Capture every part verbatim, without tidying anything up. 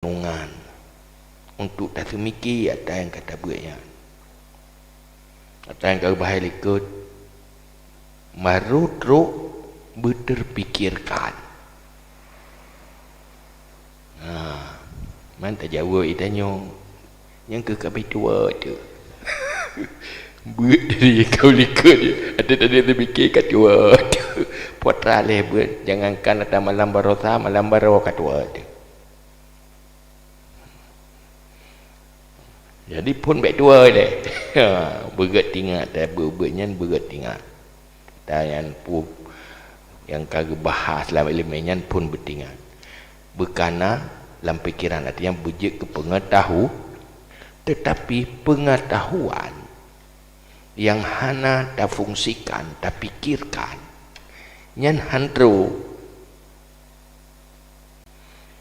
renungan untuk taseumiki ata nyang ka tabeuet nyan. Ata nyang ka geuba hai likot, baru trok beuteupikirkan. Ha, man tajaweueb itanyoe, nyang keu ka beuet tuwoe teuh. Beuet dari kaum likot je. Ada tadi terfikir ka tuwoe teuh. Potra leh beuet, jangankan ata malam baroesa, malam baroe ka tuwoe teuh. Jadi phon bèk tuwoe deh. Ha, beugét tingat, eh, beuet-beuet nyan beugét tingat. Dan nyan pu-, nyang ka geubahas lam ileumèe nyan phon beutingat. Beukana lam pikeran, artinya beujeuet keu peungeutahu-, teutapi peungeutahuan nyang hana tafungsikan, tapikirkan, nyan han trok.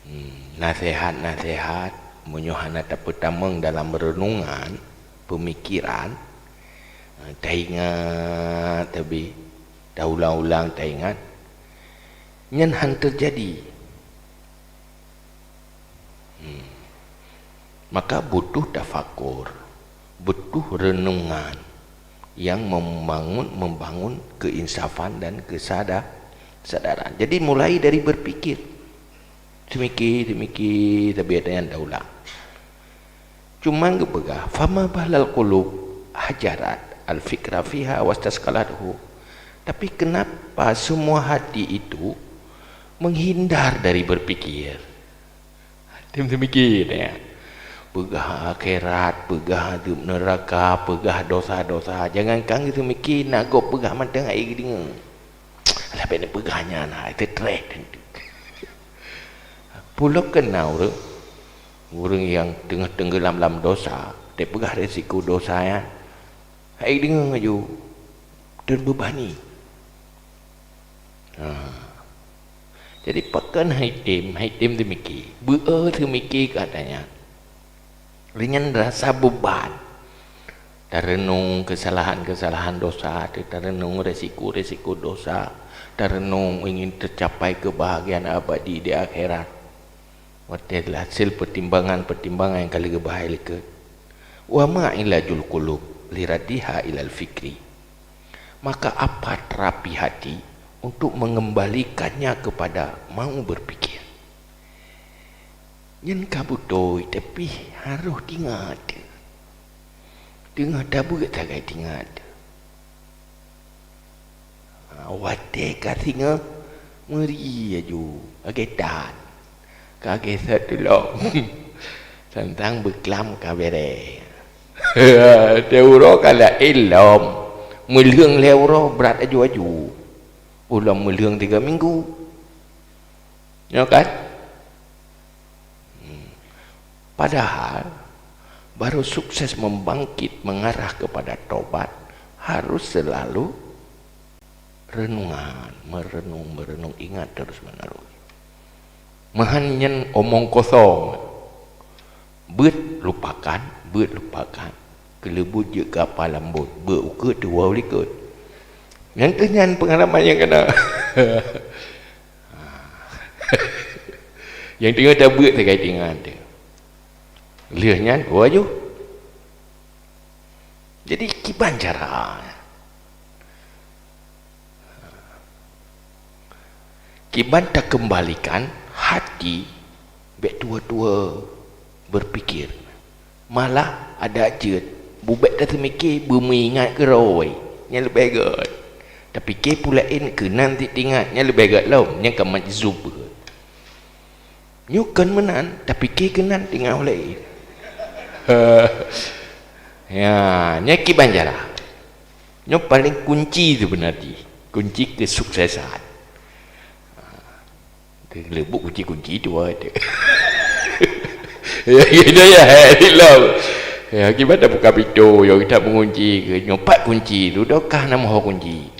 Hmm, naseuhat-naseuhat, meunyoe hana tapeutamong dalam reunungan, peumikiran, eh, taingat, tabi, taulang-ulang taingat, nyan han teujadi. Hmm. Maka butuh tafakur, butuh reunungan nyang membangun, membangun keuinsafan dan kesada-, kesadaran. Jadi, mulai dari berpikir. Seumiki, seumiki, tabiat nyan daulah. Cuma geupeugah, "Fama balal qulub hajarat al-fikra fiha wastasqalathu." Tapi kenapa semua hati itu menghindar dari berpikir? Tem seumiki, ya. Peugah akhirat, peugah adeueb neuraka, peugah dosa-dosa. Jangankan seumiki, na gob peugah mantong hai geudeungoe. Alah, bèk neupeugah nyan, hai teutreh teuntu. Pulo keunong ureueng, ureueng nyang teungoh teunggelam lam dosa, teupeugah risiko dosa nyan. Hai deungoe laju, teubebani. Ha. Jadi, pakon hai tem, hai tem seumiki? Beu-e seumiki keu ata nyan. Lé nyan rasa beuban. Tareunong keusalahan-keusalahan dosa, tareunong resiko-resiko dosa, tareunong ingin teucapai keubahgiaan abadi di akhirat. Watèe hasil peutimbangan-peutimbangan nyang ka lheueh geuba hai likot. Wa ma ilajul qulub liraddiha ilal fikri. Maka apa terapi hati untuk mengembalikannya kepada mau berpikir? Nyan ka beutôi, tapi harôh tingat. Teungoh tabeuet sagai tingat. Ha, watèe ka singoh, meuri laju, lagèe tan. Ka geusot tulông. Teuntang beuklam ka bèrèh. Teuuroe ka laén lom. Meulheueng lhèe uroe brat aju-aju. Ulôn meulheueng tiga minggu. Nyoe kan? Hmm. Padahal, baru sukses membangkit mengarah kepada tobat, harus selalu renungan, merenung, merenung, ingat terus menerus. Meuhan nyan omong kosong. Beuet lupakan, beuet lupakan. Keuleubut jeuet keu apa lambôt, beuet ukeue tuwoe likot. Nyan keuh nyan peungalaman nyang kana. Nyang teungoh tabeuet sagai tingat teuh. Lheueh nyan, oh aju. Jadi, kiban cara? Kiban takeumbalikan hati bèk tuwoe-tuwoe beupikir. Malah adak jeuet, bubèk taseumiki beumeuingat keurôi, nyan leubeh gèt. Tapike peue laén keunan sit tingat, nyan leubeh gèt lom, nyan ka majzub gèt. Nyoe kon meunan, tapike keunan teungoh laén. Ya, nyan kiban cara. Nyoe paleng kunci seubeuna jih, kunci keusuksesan. Keuleubut kunci-kunci tuwoe teuh. Ya, gitu ya, hai, lom. Ya, kiban tabuka pintô, ya, kita mengunci, nyoe pat kunci, dudoe kah na meuho kunci.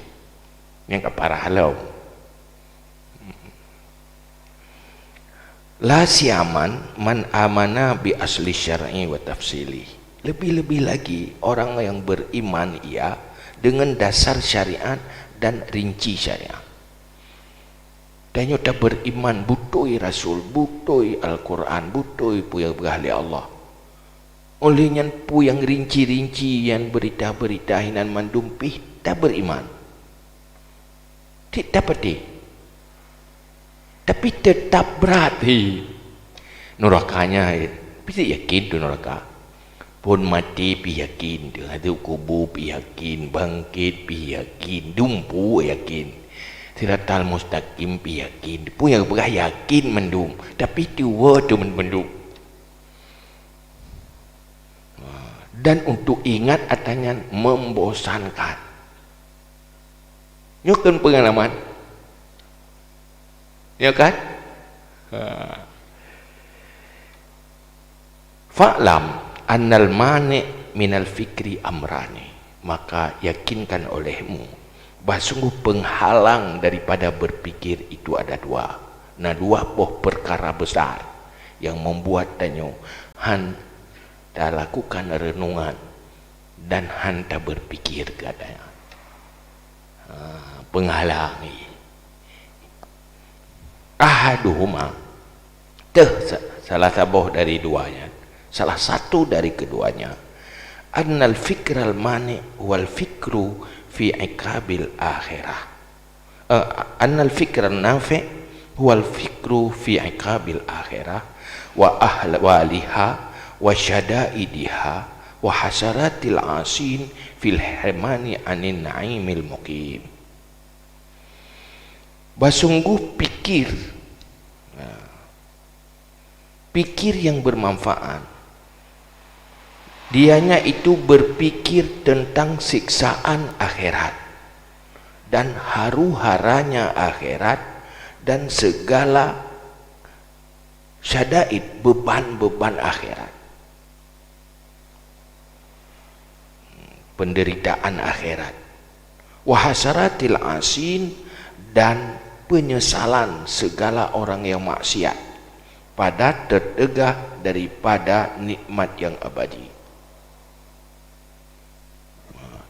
Nyang ka parah lom. La siyaman man amana bi asli syar'i wa tafsili. Lebih-lebih lagi orang yang beriman ia dengan dasar syariat dan rinci syariat. Tanyoe taberiman beutôi Rasul, beutôi Al-Quran, beutôi peue nyang peugah lé Allah. Óh lheueh nyan peue nyang rinci-rinci nyan, beurita-beurita hinan mandum pih taberiman. Cit tapatéh. Tapi teutab brat hi. Nuraka nyan, eh, pih yakin teuh nuraka. Phon maté pih yakin teuh, adeueb kubu pih yakin, bangkét pih yakin, dumpeue yakin. Siratal mustaqim pih yakin. Peue nyang peugah yakin mandum, tapi tuwoe teuh mandum. Dan untuk ingat atra nyan membosankan. Nyoe kan pengalaman. Ya kan? Ha. Fa'lam annal mani' minal fikri amrani. Maka yakinkan olehmu bahwa sungguh penghalang daripada berpikir itu ada dua. Na dua boh perkara besar yang membuat tanyoe han talakukan renungan dan han taberpikir keu atra nyan. Ha, penghalang. Ahaduhuma, teuh sa-, salah saboh dari dua nyan, salah satu dari keduanya, annal fikral mani' wal fikru fi iqabil akhirah. Eh, annal fikran nafi' huwal fikru fi iqabil akhirah wa ahwaliha wa syadaidiha wa hasaratil asin fil hirmani anin naimil muqim. Bahwa sungguh pikir, nah, pikir yang bermanfaat, dianya itu berpikir tentang siksaan akhirat dan haru-haranya akhirat dan segala syadaid, beban-beban akhirat, penderitaan akhirat, wa hasaratil asin, dan penyesalan segala orang yang maksiat pada tertegah daripada nikmat yang abadi.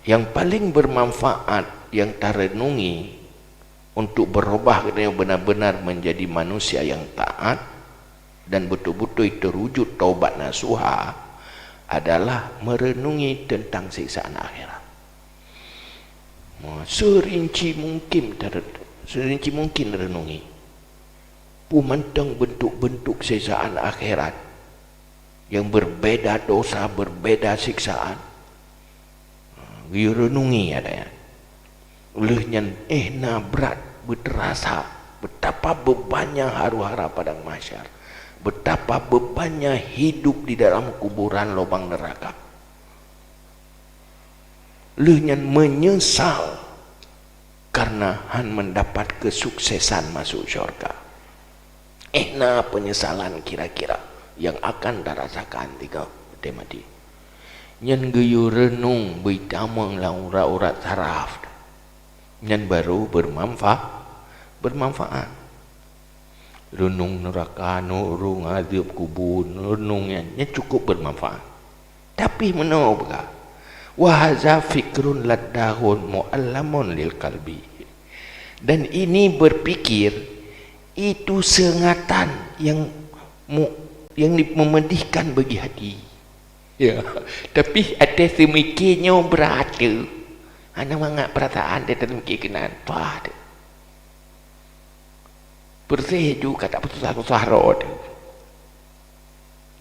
Yang paling bermanfaat yang tarenungi untuk berubah kita benar-benar menjadi manusia yang taat dan betul-betul terwujud taubat nasuha adalah merenungi tentang siksaan akhirat. Serinci mungkin ter-, serinci mungkin renungi. Peue mantong bentuk-bentuk siksaan akhirat yang berbeda dosa, berbeda siksaan. Geuyue renungi atra nyan. Lheueh nyan, eh, na brat beuteurasa betapa bebannya haru-hara padang mahsyar, betapa bebannya hidup di dalam kuburan lubang neraka. Lheueh nyan menyesal karena han mendapat kesuksesan masuk syurga. Eh, na penyesalan kira-kira yang akan tarasakan tika watée maté. Nyan geuyue renung beuitamong lam urat-urat saraf. Nyan baru bermanfa-, bermanfaat. Renung nuraka, renung azeueb kubur, renung nyan, nyan cukup bermanfaat. Tapi meunoe peugah, "Wa hadza fikrun laddaghun mu'allamun lil qalbi." Dan ini berpikir itu seungatan yang mu-, yang di-, memedihkan bagi hati. Ya, tapi até seumike nyoe brat teuh. Hana mangat perasaan teuh, teumike keunan. Tuah teuh. Persis ju ka tapeususah-susah droe teuh.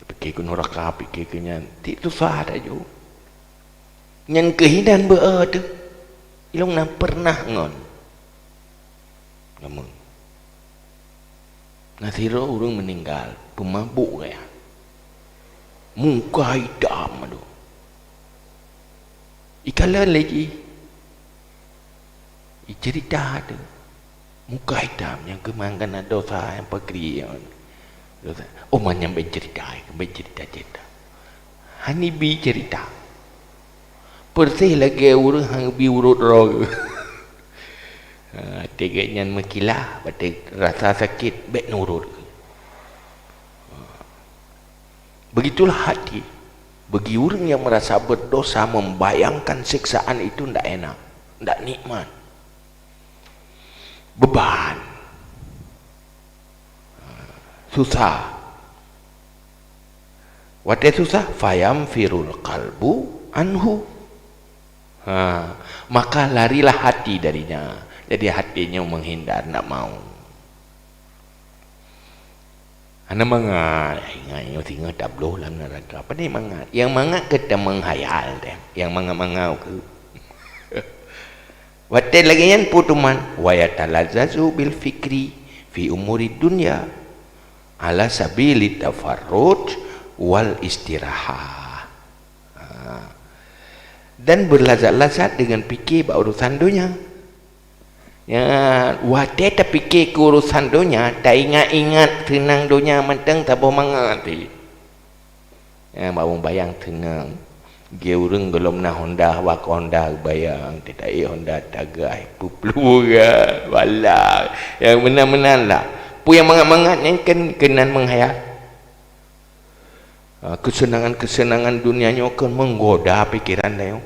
Pike keu nuraka, pike keu nyan, ti susah that ju. Nyan keuh inan beu-e teuh. Ilong na pernah ngon. Namun, na sidroe ureuëng meuninggal, peumabôk gaya. Muka itam aduh. Ikalon lé jih. Iceurita teuh. Muka itam nyang keumangan na dosa nyang pakri. Dosa. Oh, manyang ben cerita, ben cerita-cerita. Hani bi cerita. Persis lagée ureuëng han bi urot droe. Ha, até gét nyan meukilah, batée rasa sakét, bék nurot. Begitulah hati bagi ureuëng yang merasa berdosa membayangkan siksaan itu ndak enak, ndak nikmat. Beban. susah. Watée susah, fayanfirul qalbu anhu. Ha, maka larilah hati darinya. Jadi hati nyoe menghindar, ndak mau. Hana mangat, ingat nyoe singoh tabloh lam neuraka. Pane mangat? Nyang mangat keu teumeung hayal teuh, nyang mangat-mangat keu. Watée lagée nyan peue teuma, wa yatalazzazu bil fikri fi umurid dunya ala sabili tafarruj wal istirahah. Ha. Dan beulazat-lazat deungon pike bak urusan donya. Ya, watée tapike keu urusan donya, taingat-ingat seunang donya mantong saboh mangat. Ya, bak bayang seunang. Geu ureuëng gohlom na honda, wak honda bayang, teutai honda tagai, peupluga, bala. Nyang meunan-meunan lah. Peue nyang mangat-mangat nyan kan keunan menghayal. Ha, keuseunangan-keuseunangan dunia nyoe keu menggoda pikeran tanyoe.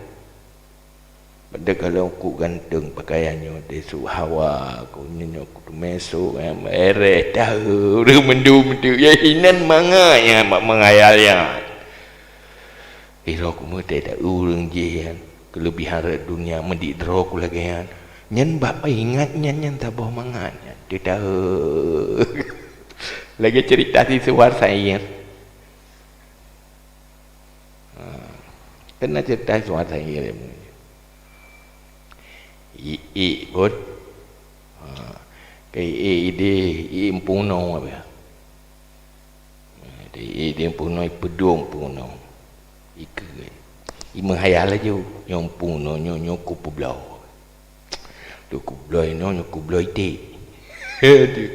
Padahai kalau ku ganteng pakaian nyoe, teusu hawa, ku nyoe ku teumeso, eh, mereh tahu, ureuëng mendung-mendung, ya inan mangat nyan bak menghayal nyan. Iro ku meuteuta ureuëng jih nyan, keulebihan rot dunia meudik droe ku lagée nyan. Nyan bak ingat nyan, nyan saboh mangat nyan. Teuta lagée cerita si Suwar Sair. Ha. Kan na cerita Suwar Sair. Iék-iék pun. Ha. Ka iék ideh, iék meupunoe apa? Di, di, di peunoh, i peudong peunoh. Ikeue. I meuhayal laju, nyoe peunoh, nyoe, nyoe kupeubloe. Tu kubloe nyoe, nyoe kubloe iték. Aduh.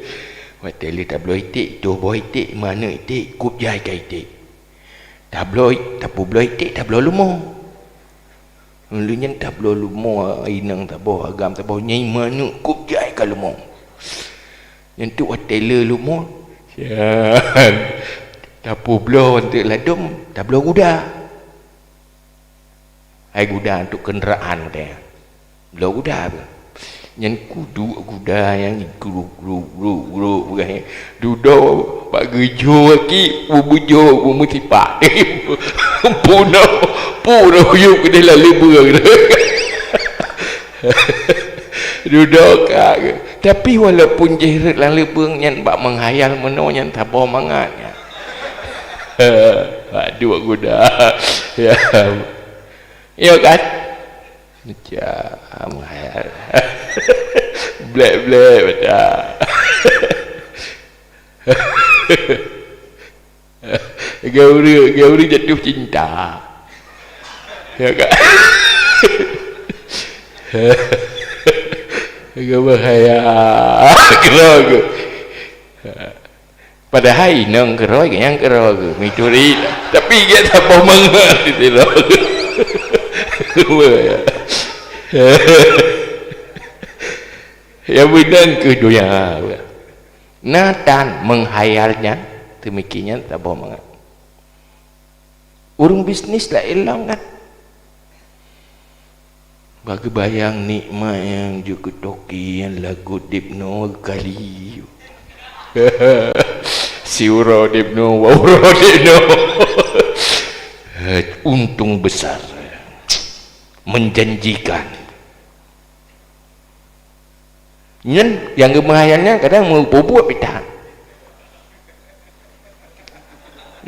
Watée lé tabloe iték, tuboh iték, manök iték, kup jai ka iték. Tabloe, tapeubloe iték, tabloe leumo. Lheueh nyan tabloe leumo, inong saboh, agam saboh, nyai manök kup jai ka leumo. Nyan tu watée le leumo, sian. Tapeubloe anteuk ladom, tabloe guda. Hai guda anteuk keunderaan watée nyan. Bloe guda beuh. Nyan kuduek guda nyang gruk, gruk, gruk, gruk, peugah nyan. Dudoe bak geujoe aki, beubeujôk, beumeusipak. Peunoh, peunoh yub keudeh lam leubeueng. Dudoe ka. Tapi walaupun jih rhot lam leubeueng nyan bak meuhayal meunoe nyan saboh mangat nyan. Bak duek guda. Ya. Ya kan? Macam hai. Blek-blek macam. Gauri, gauri jatuh cinta. Ya kan? Gauri bahaya. Keroge. Padahai inong keurôi, nyang keurôi geuh mituri, tapi gét saboh mangat sidroe. Ya beudang keu donya. Na tan meuhayal nyan, teumiki nyan saboh mangat. Ureuëng bisnis laén lom kan. Bak geubayang nikmat nyang jeuet keu toke nyang lagot deb noe kali. Siuroe deb noe, dua uroe deb noe. Untung besar. Menjanjikan. Nyan nyang geumeuhayal nyan kadang meubuet-buet pih that.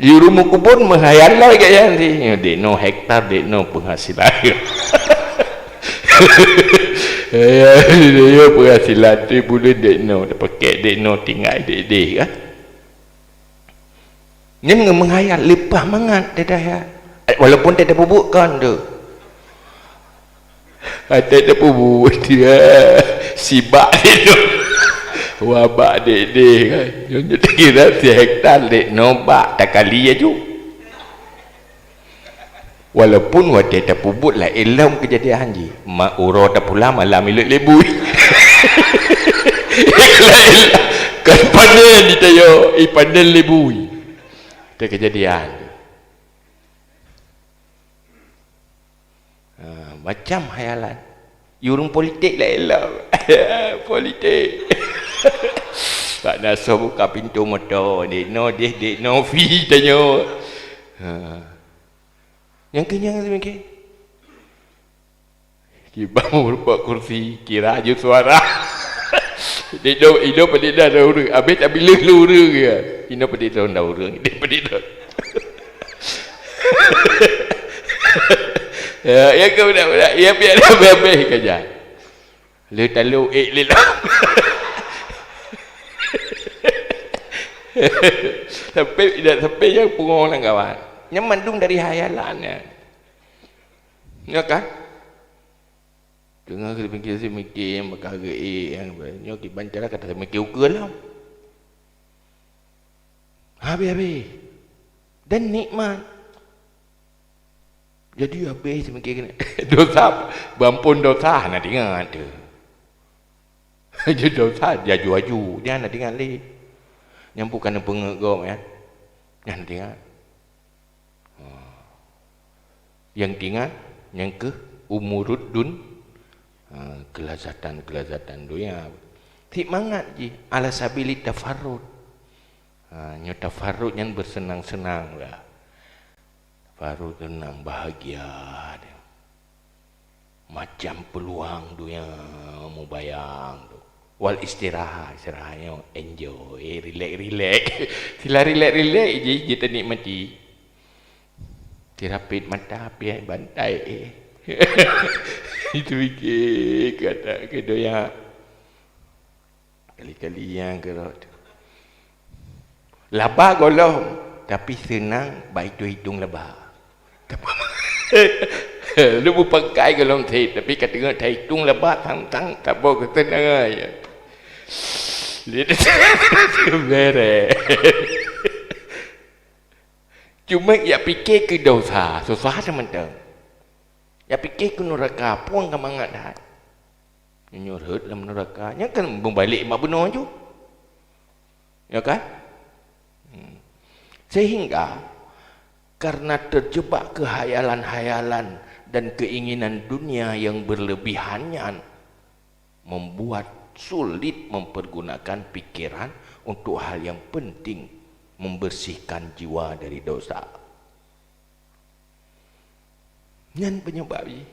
Di rumoh keubon meuhayal lagée nyan sih. Dek noe hektar, dek noe penghasilan. Ya, ya, penghasilan tu buleuen dek noe, pakek dek noe, tinggai dek deh kan. Nyan ngon meuhayal leupah mangat teuh ya. Walaupun teuh tapeubuet kon tu. Até tapeubuet ya. Sibak dek tu. Wabak dek deh kan. Nyoe kira si hektar dek noe bak takali aju. Walaupun watée tapeubuet laén lom keujadian jih, ma uroe tapula malam ilot libui. Laén lah. Kan panen di tayo, i panen libui. Teukeujadian. Ha, macam hayalan. Ureuëng politik laén lom. Politik. Pak Nasoh buka pintoe moto, dek no deh, dek no fi tanyoe. Ha. Nyang keu nyang seumiké. Kiban meureumpok kursi, kira aju suara. Dek no, inoe padé na ureueng, abéh tabiléh lé ureueng ya. Inoe padé na ureueng, dek padé na. Ya, ya ke budak-budak, ya biar dah habéh-habéh ka jak. Le talo ék le lah. Sampai, dak sampai nyang pungo lam kawan. Nyang mandum dari hayalan nyan. Ya kan? Teungoh seumiké-seumiké nyang baka geuék nyang nyoe kiban cara kata seumiké ukeue lom. Habéh-habéh. Dan nikmat. Jadi habéh seumiké keuneuk dosa, beuampôn dosa hana teuingat teuh. Jadi dosa jaju-aju, nyan hana teuingat lé. Nyang bukan peungeut gob nyan. Nyan hana teuingat. Ha. Nyang teuingat, nyang keuh umurud dun-, ha, kelazatan-kelazatan dunia. Cit mangat jih, ala sabili tafarrud. Ha, nyoe tafarrud nyan beuseunang-seunang lah. Tafarrud seunang, bahagia dia. Macam peuluang dunia mubayang tu. Wal istirahat, istirahat nyoe enjoy, eh, rilek-rilek. Sila rilek-rilek jih, jih tanikmati. Tirapit mata, piet bantai, eh. Itu fikir kata ke doyak. Kali-kali nyang keurot. Laba gohlom, tapi seunang bak itong-itong laba. Lu beupangkai gohlom sit, tapi ka teungoh taitong laba tang-tang saboh keuseunangan. Bereh. Cuma ya pike keu dosa, susah teumantong. Ya pike keu nuraka, puang ka mangat that. Nyoe rhot lam nuraka, nyan kan meubalek mak bunoe ju. Ya kan? Hmm. Sehingga karena terjebak kekhayalan-khayalan dan keinginan dunia yang berlebihan nyan membuat sulit mempergunakan pikiran untuk hal yang penting, membersihkan jiwa dari dosa. Nyan penyebab jih.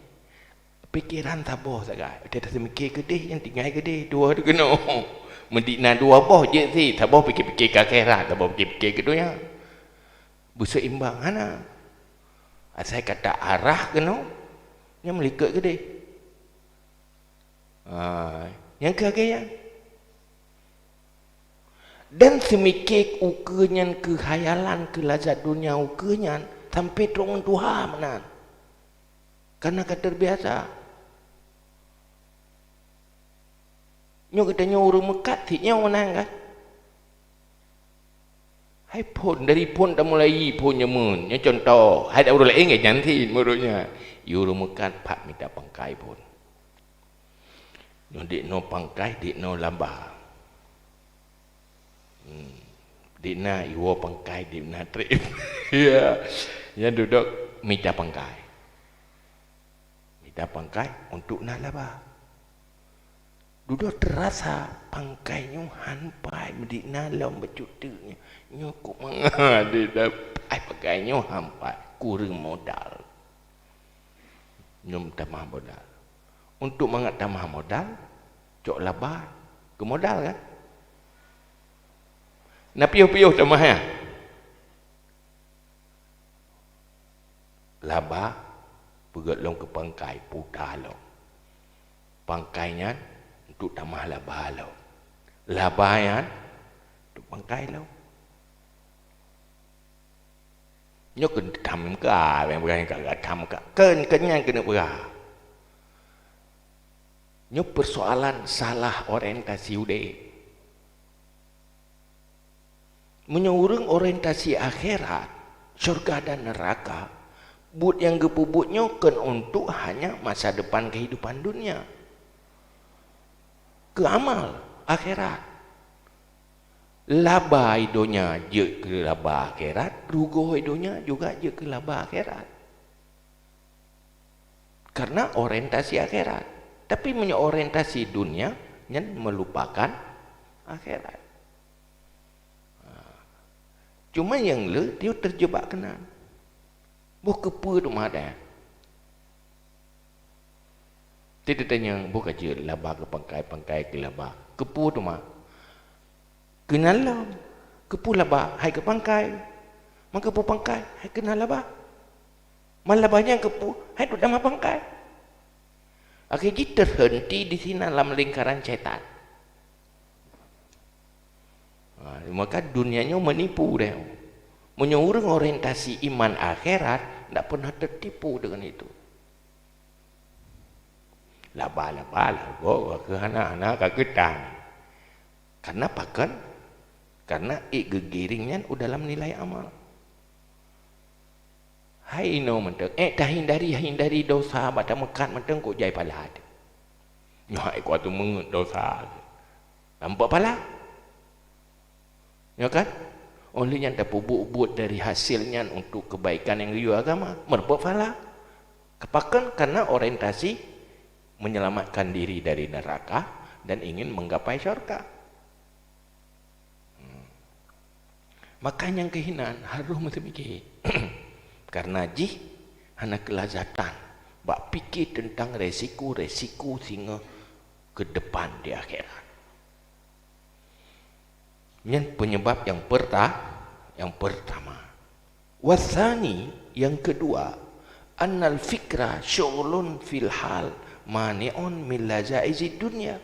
Pikiran saboh sagai. Watèe taseumiké keudeh, nyang tinggai keudeh, dua teuh keunoe. Meudina dua boh jeuet sit, saboh pikir-pikir keu akhirat, saboh pikir-pikir keu donya. Beuseimbang hana. Asai ka ta arah keunoe, nyan meulikot keudeh. Ha, nyang keu lagèe nyan. Dan seumiké ukeue nyan keu khayalan, keu lazat donya ukeue nyan, sampoe trok ngon tuha meunan. Karena ka terbiasa. Nyoe geutanyoe ureueng meukat sit nyoe meunan kan? Hai phôn, dari phôn tamulai phôn jameun, nyoe cuntoh, hai ureueng laén nyan sit meunurot nyan. Yue ureueng meukat pat mita pangkai phôn. Nyoe dek noe pangkai, dek noe laba. Hmm. Dek na iwoe pangkai, dek na trép. Ya. Nyan dudoe mita pangkai. Mita pangkai untuk na laba. Dudoe teurasa pangkai nyoe han pai, meudek na lom bacut teuk nyoe. Nyoe kok mangat deh, dah pai pangkai nyoe han pai, kureueng modal. Nyoe tamah modal. Untuk mangat tamah modal, cok laba keu modal kan? Na piôh-piôh tamah nyan. Laba peugöt lom keu pangkai, puta lom. Pangkai nyan untuk tamah laba lom. Laba nyan untuk pangkai lom. Nyoe keu tham ka, nyang peugah nyan ka tham ka. Keu, keu nyan keuneuk peugah. Nyoe persoalan salah orientasi udép. Meunyoe ureuëng orientasi akhirat, syurga dan neuraka, buet nyang geupeubuet nyoe kon untuk hanya masa depan kehidupan dunia. Keu amal akhirat. Laba i donya jeuet keu laba akhirat, rugoe i donya juga jeuet keu laba akhirat. Karena orientasi akhirat. Tapi meunyoe orientasi dunia, nyan meulupakan akhirat. Cuma nyang le, dia terjebak keunan. Boh keupeue teuma dah. Teudeutanyong boh ka jeuet laba keu pangkai, pangkai keu laba. Keupeue teuma? Keunan lom. Keupeue laba hai keu pangkai? Man keupeue pangkai hai keunan laba? Man laba nyang keupeue hai teuma pangkai? Akhé jih terhenti di sinan lam lingkaran syaitan. Ha, maka dunia nyoe menipu deh. Meunyoe ureuëng orientasi iman akhirat, ndak pernah tertipu dengan itu. Laba-laba lagoe ka keu hana-hana ka keu tan. Karena pakon? Karena ék geugiring nyan u dalam nilai amal. Hai inoe mantong, ék tahindari-hindari dosa bak tameukat mantong kok jai pahala teuh. Nyoe hai kuat tu meungeut dosa. Nampak pahala. Ya kan? Oleh nyan tapeubuet-buet dari hasil nyan untuk kebaikan nyang geuyue agama, meureumpok pahala. Pakon? Karena orientasi menyelamatkan diri dari neraka dan ingin menggapai syurga. Hmm. Maka nyang keuhinan harôh meuteumike. Karena jih hana keulazatan bak pike teuntang resiko-resiko singoh keu depan di akhirat. Nyan penyebab nyang perta-, nyang pertama. Watsani, nyang keudua, annal fikra syughulun fil hal mani'un min lazaizid dunya.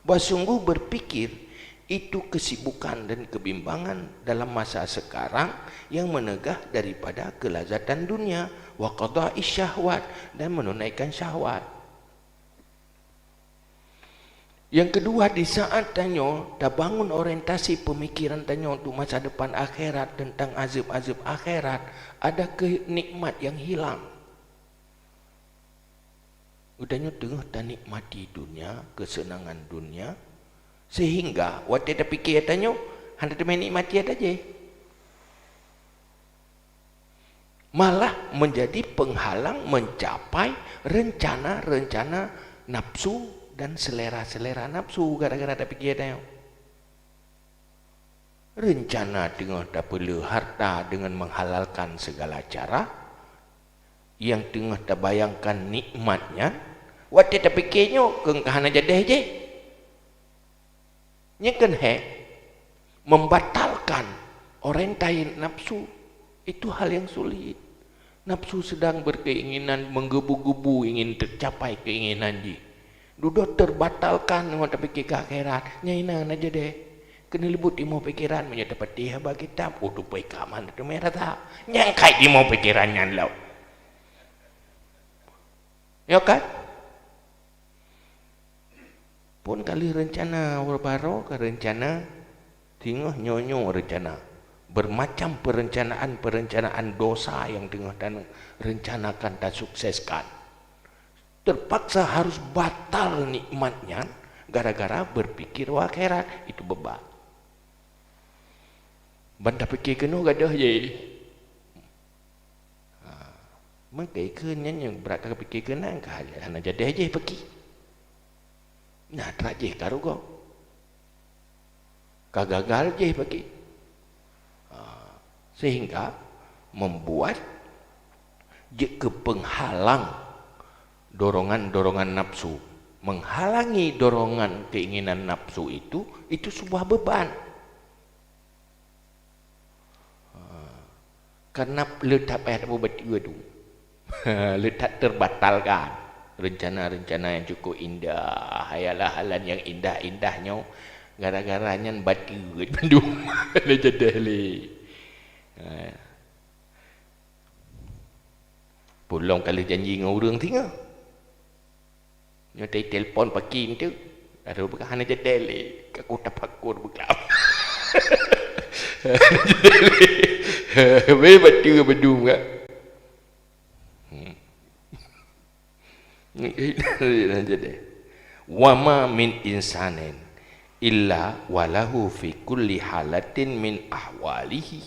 Bahwa sungguh berpikir itu kesibukan dan kebimbangan dalam masa sekarang yang menegah daripada kelazatan dunia, wa qada'i syahwat, dan menunaikan syahwat. Nyang keudua, di saat tanyoe tabangun orientasi pemikiran tanyoe untuk masa depan akhirat, tentang azab-azab akhirat, ada keu-, nikmat nyang hilang. Geutanyoe teungoh tanikmati dunia, keuseunangan dunia, sehingga watée tapike tanyoe hana teumé nikmati ata jih. Malah menjadi penghalang mencapai rencana-rencana nafsu dan selera-selera nafsu gara-gara tapike tanyoe. Rencana teungoh tapeuleueh harta dengan menghalalkan segala cara, nyang teungoh tabayangkan nikmat nyan, watée tapike nyoe keu hana jadeh jih. Nyan keuh hé, membatalkan orientasi nafsu itu hal yang sulit. Nafsu sedang berkeinginan menggebu-gebu ingin tercapai keinginan jih. Dudoe terbatalkan ngon tapike keu akhirat, nyan inan na jadeh. Keuneuleubeut timoh pikeran meunyoe tapatéh haba kitab, oh, tupôi ka man teumé rasa. Nyang kai timoh pikeran nyan lom. Ya kan? Pun ka lheueh reuncana uroe barô, ka reuncana singoh nyoe-nyoe reuncana. Bermacam perencanaan-perencanaan dosa nyang teungoh tarencanakan tasukseskan. Terpaksa harus batal nikmat nyan gara-gara berpikir u akhirat. Itu beban. Ban tapike keunoe gadôh jih. Ha, meukeue keu nyan nyang brat ka pike keunan ka hana jadeh jih paki. Nah, trak jih ka rugoe. Ka gagal jih paki. Ha, sehingga membuat jeuet keu penghalang dorongan-dorongan nafsu. Menghalangi dorongan keinginan nafsu itu, itu sebuah beban. Ha. Karena le that payah tapeubeuet tu. Le that terbatalkan rencana-rencana yang cukup indah, hayalah-hayalan yang indah-indah nyoe, gara-gara nyan bateue bandum. Le jadeh le. Ha. Pulom ka lheueh janji ngon ureuëng singoh. Nyoe tai telepon paki enteuk. Aduh, bukan hana jadeh lé. Ka ku tafakur beuklap. Hana jadeh lé. Weh, bateue bandum ka. Hmm. Hana jadeh. Wa ma min insanin illa walahu fi kulli halatin min ahwalihi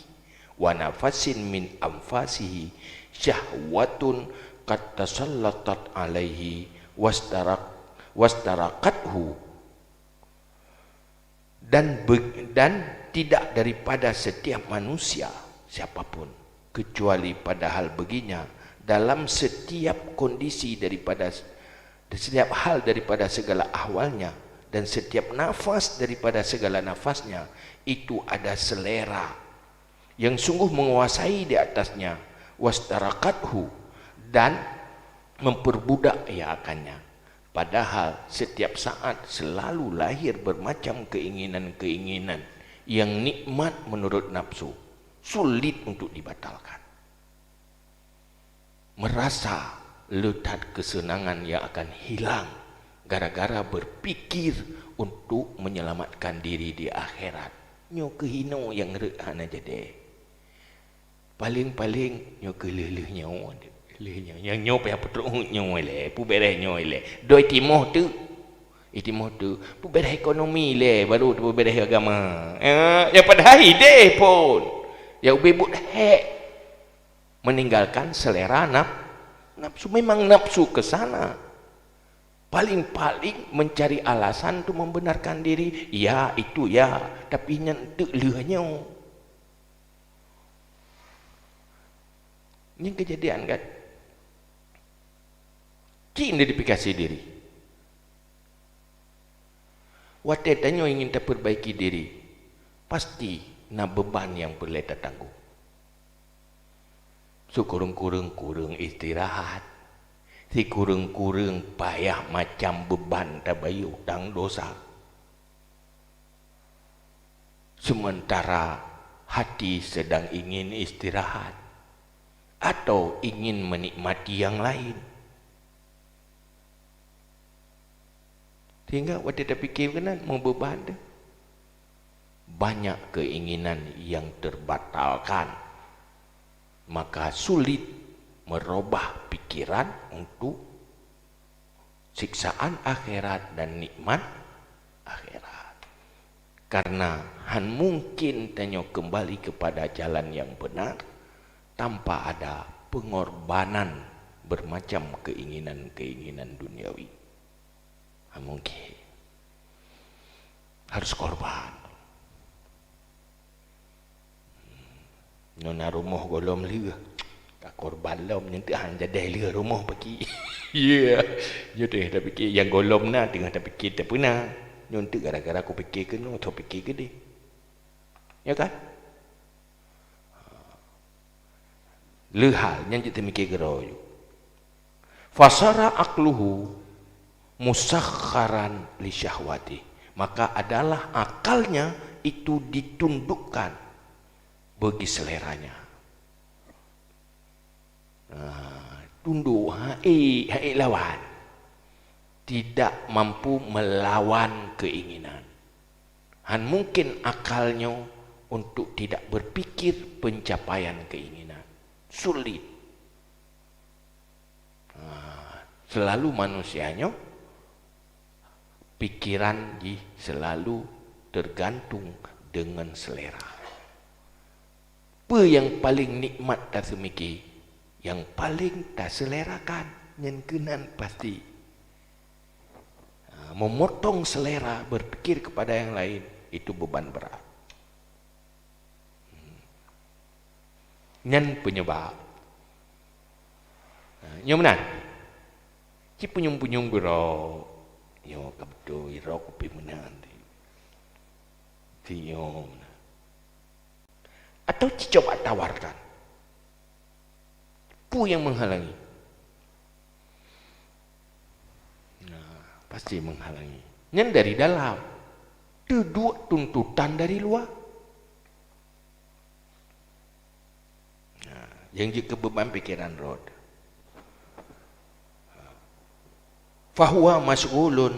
wa nafasin min anfasihi syahwatun qad tasallatat alaihi wastarak-, wastaraqathu. Dan be-, dan tidak daripada setiap manusia, siapapun, kecuali padahal baginya dalam setiap kondisi daripada setiap hal daripada segala ahwalnya, dan setiap nafas daripada segala nafasnya, itu ada selera yang sungguh menguasai di atasnya, wastarakathu, dan memperbudak ia akannya. Padahal setiap saat selalu lahir bermacam keinginan-keinginan yang nikmat menurut nafsu, sulit untuk dibatalkan. Merasa le that kesenangan yang akan hilang gara-gara berpikir untuk menyelamatkan diri di akhirat. Nyoe keuh inoe nyang rhot hana jadi. Paléng-paléng nyoe keuh lheueh-lheueh nyoe, lheueh nyoe. Nyang nyoe payah peutrok nyoe lé, peubeureh nyoe lé. Doi timoh teuk. Eh, timoh teuk. Peubeureh ekonomi lé, baru peubeureh agama. Eh, ya padahai deh pun. Ya ubé buet hék. Meninggalkan selera naf-, nafsu. Memang nafsu ke sana. Paling-paling mencari alasan untuk membenarkan diri. Ya, itu ya. Tapi nyan teuk lheueh nyoe. Nyan kejadian kan? Cit identifikasi diri. Watée tanyoe ingin tapeurbaiki diri, pasti na beuban nyang peureulée tatanggong. Sikureueng-kureueng kureueng istirahat, sikureueng-kureueng payah macam beuban tabayeue utang dosa. Sementara hati sedang ingin istirahat atau ingin menikmati yang lain. Sehingga watée tapike keunan meubeuban teuh. Banyak keinginan yang terbatalkan, maka sulit merubah pikiran untuk siksaan akhirat dan nikmat akhirat. Karena han mungkin tanyoe kembali kepada jalan yang benar tanpa ada pengorbanan bermacam keinginan-keinginan duniawi. Han mungkin. Harus korban. Nyoe na rumoh gohlom lheueh. Ka korban lom, nyan teuk han jadeh lheueh rumoh paki. Ya. Nyoe teuk tapike nyang gohlom na teungoh tapike tapeuna. Nyoe teuk gara-gara kupike keunoe, tapike keudeh. Ya kan? Lheueh hal nyan jeuet tamike keudroe. Fasara aqluhu musakharan li syahwati. Maka adalah akalnya itu ditundukkan bagi seleranya. Ah, tunduk, haék, haék lawan. Tidak mampu melawan keinginan. Han mungkin akal nyoe untuk tidak berpikir pencapaian keinginan. Sulit. Ah, selalu manusia nyoe pikiran jih selalu tergantung dengan selera. Peue nyang paleng nikmat taseumike, nyang paleng taseulerakan, nyan keunan pasti. Ha, memotong selera berpikir kepada yang lain, itu beban berat. Nyan penyebab. Ha, nyoe meunan. Ci punyueng-punyueng gurok. Nyoe ka beutôi, rok kupi meunan. Ci nyoe meunan. Atau ci coba tawarkan. Peue nyang menghalangi? Nah, pasti menghalangi. Nyan dari dalam. Teuduek tuntutan dari luwa. Nah, nyang jeuet keu beuban pikeran rot. Fahuwa masyghulun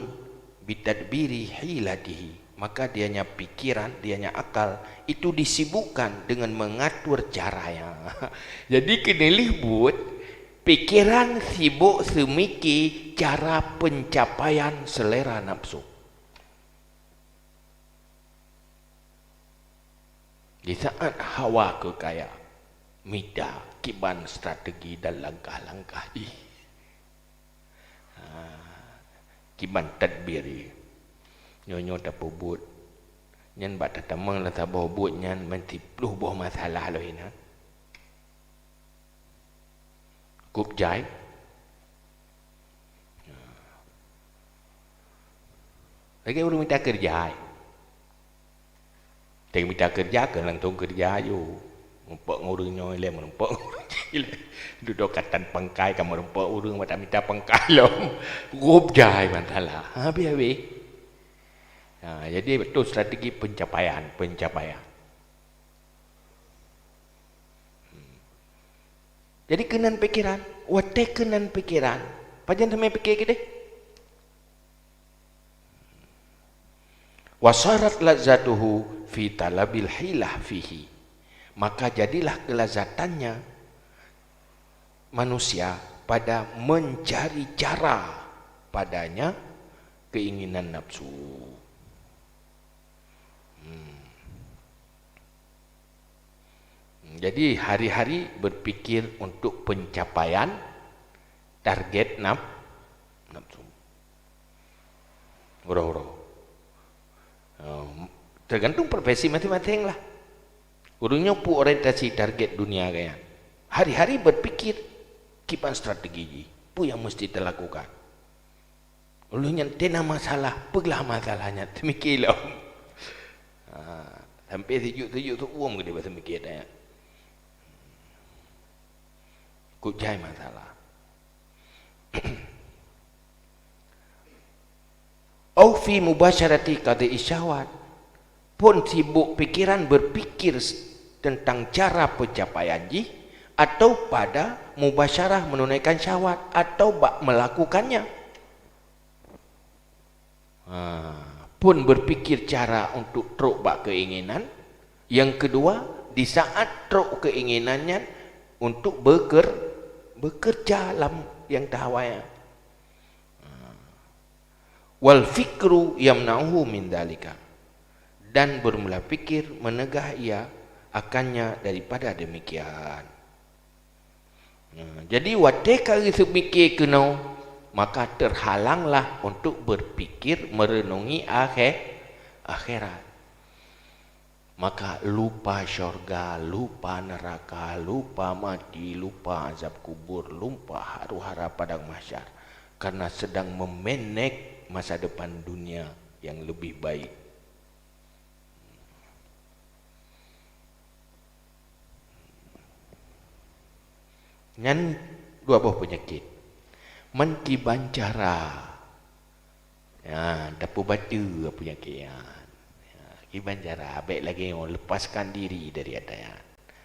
bitadbiri hilatihi. Maka dianya pikiran, dianya akal itu disibukkan dengan mengatur caranya. Jadi keuneulheueh buet, pikeran sibok seumike cara pencapaian selera nafsu. Di saat hawa keu kaya, mita kiban strategi dan langkah-langkah jih. Ha, kiban tadbir jih. Nyoe-nyoe tapeubuet, Nyan bak tatamong lam saboh buet nyan meusiploh boh masalah lom inan. Kôb jai. Lagèe ureueng mita keureuja. Teuh mita keureuja keu langsông keureuja aju. Meurumpok ngon ureueng nyoe ilèe, meurumpok ngon ureueng jih ilèe. Dudoe ka tan pangkai ka meurumpok ureueng bak tamita pangkai lom. Kôb jai masalah. Habéh-habéh. Ha, jadi beutôi strategi pencapaian, pencapaian. Jadi keunan pikiran, watèe keunan pikiran, pajan teumé piké keudéh? Wasarat lazatuhu fi talabil hilah fihi. Maka jadilah kelazatannya manusia pada mencari cara padanya keinginan nafsu. Hmm. Jadi, hari-hari berpikir untuk pencapaian target naf-, nafsu. Uroe-uroe. Ehm, tergantung profesi masing-masing lah. Ureueng nyoe peue orientasi target dunia geuhnyan. Hari-hari berpikir kiban strategi jih, peue nyang mesti talakukan. Ulôn nyan tena masalah, peuglah masalah nyan, teumikir lom. Ha, sampai sijuek-sijuek seuuem keudéh bak teumikir nyan. Kôb jai masalah. Au fi mubasyarati qadhi syahwat. Phôn sibôk pikiran berpikir s-, teuntang cara pencapaian jih, atau pada mubasyarah menunaikan syahwat, atau bak melakukannya. Ha, phôn berpikir cara untuk trok bak keinginan. Yang kedua, di saat trok keinginan nyan untuk beker-, bekerja lam nyang tahawa nyan. Ha. Wal fikru yamna'uhu min dzalika. Dan bermula pikir mencegah ia akannya daripada demikian. Nah, jadi watèe ka geuseumiké keunoe, maka terhalanglah untuk berpikir merenungi akhé-, akhirat. Maka lupa syurga, lupa neraka, lupa mati, lupa azab kubur, lupa huru-hara padang mahsyar, karena sedang memanage masa depan dunia yang lebih baik. Nyan dua boh peunyakét. Man kiban cara. Ya, tapeubaca peunyakét nyan. Ya, kiban cara. Bèk lagèe nyoe, lepaskan diri dari ata nyan.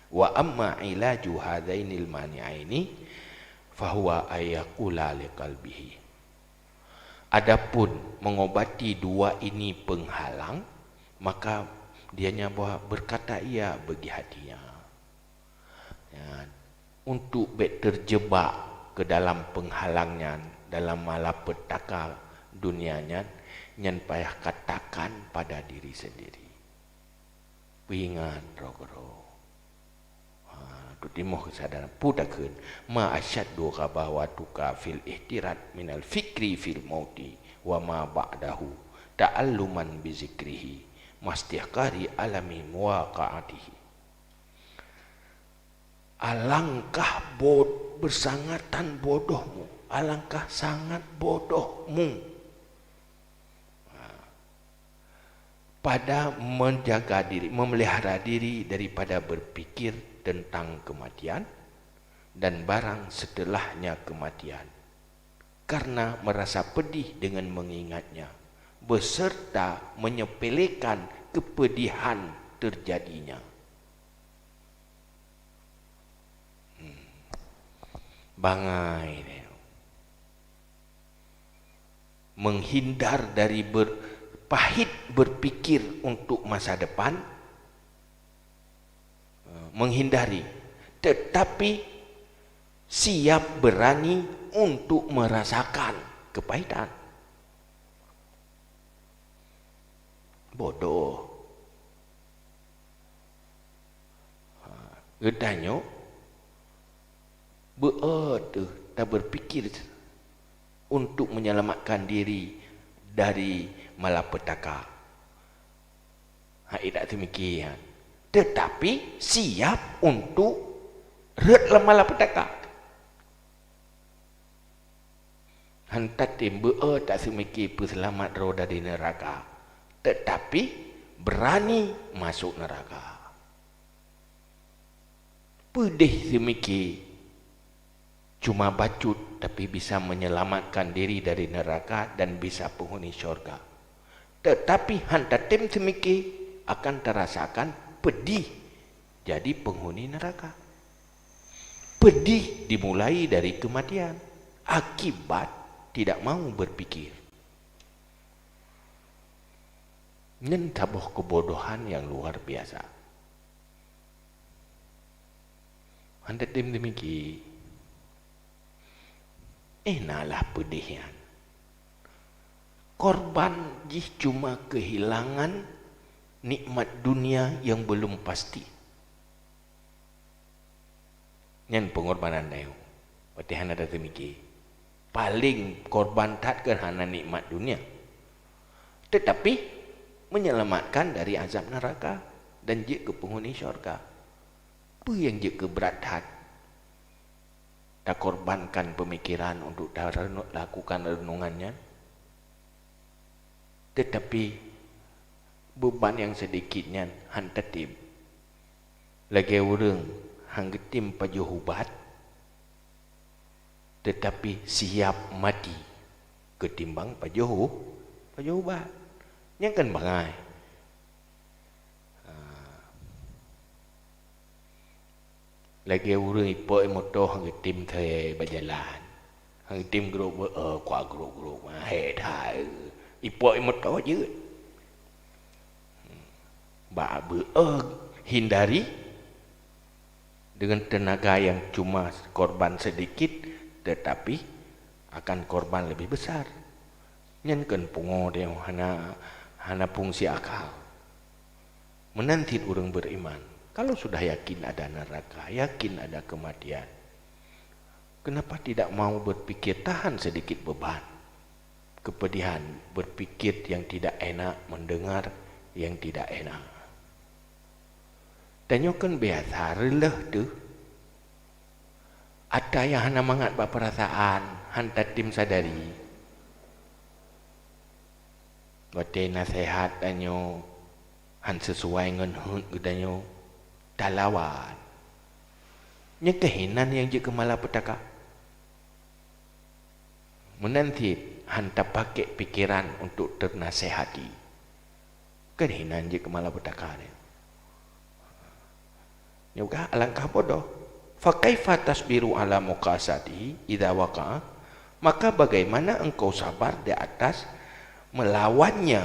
Wa amma ilaju hadzainil mani'aini fahuwa ayyaqula liqalbihi. Adapun mengobati dua ini penghalang, maka dianya bahwa berkata ia bagi hatinya. Ya, untuk bèk terjebak ke dalam penghalang nyan, dalam malapetaka dunia nyan, nyan payah katakan pada diri sendiri. Peuingat droe keudroe. Ha, teutimöh keusadaran. Peue takheun, ma asyaddu ghabawatuka fil ihtirat minal fikri fil mauti wa ma ba'dahu, ta'alluman bi zikrihi, mastihqari alami muwaqa'atihi. Alangkah bod-, bersangatan bodohmu, alangkah sangat bodohmu. Ha. Pada menjaga diri, memelihara diri daripada berpikir tentang kematian dan barang setelahnya kematian, karena merasa pedih dengan mengingatnya, beserta menyepelekan kepedihan terjadinya. Hmm. Bangai deh. Menghindar dari ber-, pahit berpikir untuk masa depan, eh, menghindari, tetapi siap berani untuk merasakan kepahitan. Bodoh. Ha, geutanyoe beu-, eh, teuh taberpikir untuk menyelamatkan diri dari malapetaka. Hai, tak seumiki nyan. Tetapi siap untuk rhot lam malapetaka. Han tatem beu-e tak seumiki peuseulamat droe dari neuraka, tetapi beurani masôk neuraka. Peudeh seumiki cuma bacut, tapi bisa menyelamatkan diri dari neraka dan bisa penghuni syurga. Tetapi han tatem seumiki akan tarasakan pedih jadi penghuni neraka. Pedih dimulai dari kematian akibat tidak mau berpikir. Nyan saboh kebodohan yang luar biasa. Han tatem seumiki. Eh, nalah peudeh nyan. Korban jih cuma kehilangan nikmat dunia yang belum pasti. Nyan pengorbanan tanyoe. Watée hana taseumiki. Paléng korban that keu hana nikmat dunia. Tetapi menyelamatkan dari azab neraka dan jeuet keu penghuni syurga. Peue nyang jeuet keu brat that? Takorbankan pemikiran untuk tarenung-, lakukan renungan nyan. Tetapi beuban nyang seudikit nyan han tatem. Lagée ureuëng han geutem pajoh ubat, tetapi siap mati keutimbang pajoh u-, pajoh ubat. Nyan kan bangai. Ha. Lagée ureuëng ipok moto han geutem thee bak jalan. Han geutem grok beu-, eh, kuah grok-grok, ma, hé that. Ipok moto jeuet. Bak beu-, eh, hindari dengan tenaga yang cuma korban sedikit, tetapi akan korban lebih besar. Nyan keuh pungo tanyoe hana, hana fungsi akal. Meunan cit ureuëng beriman, kalau sudah yakin ada neraka, yakin ada kematian, kenapa tidak mau berpikir tahan sedikit beban, kepedihan, berpikir yang tidak enak, mendengar yang tidak enak? Tanyoe kan biasa reuloh teuh. Ata nyang hana mangat bak peurasaan, han tatem sadari. Watée naseuhat tanyoe han sesuai ngon heuet geutanyoe, talawan. Nyan keuh hinan nyang jeuet keu malapetaka. Meunan cit han tapakék pikeran untuk teunasehati. Kan hinan jeuet keu malapetaka nyan. Nyoe ka alangkah bodoh. Fa kaifa tasbiru ala muqasatihi idza waqa'a? Maka bagaimana engkau sabar di atas melawannya,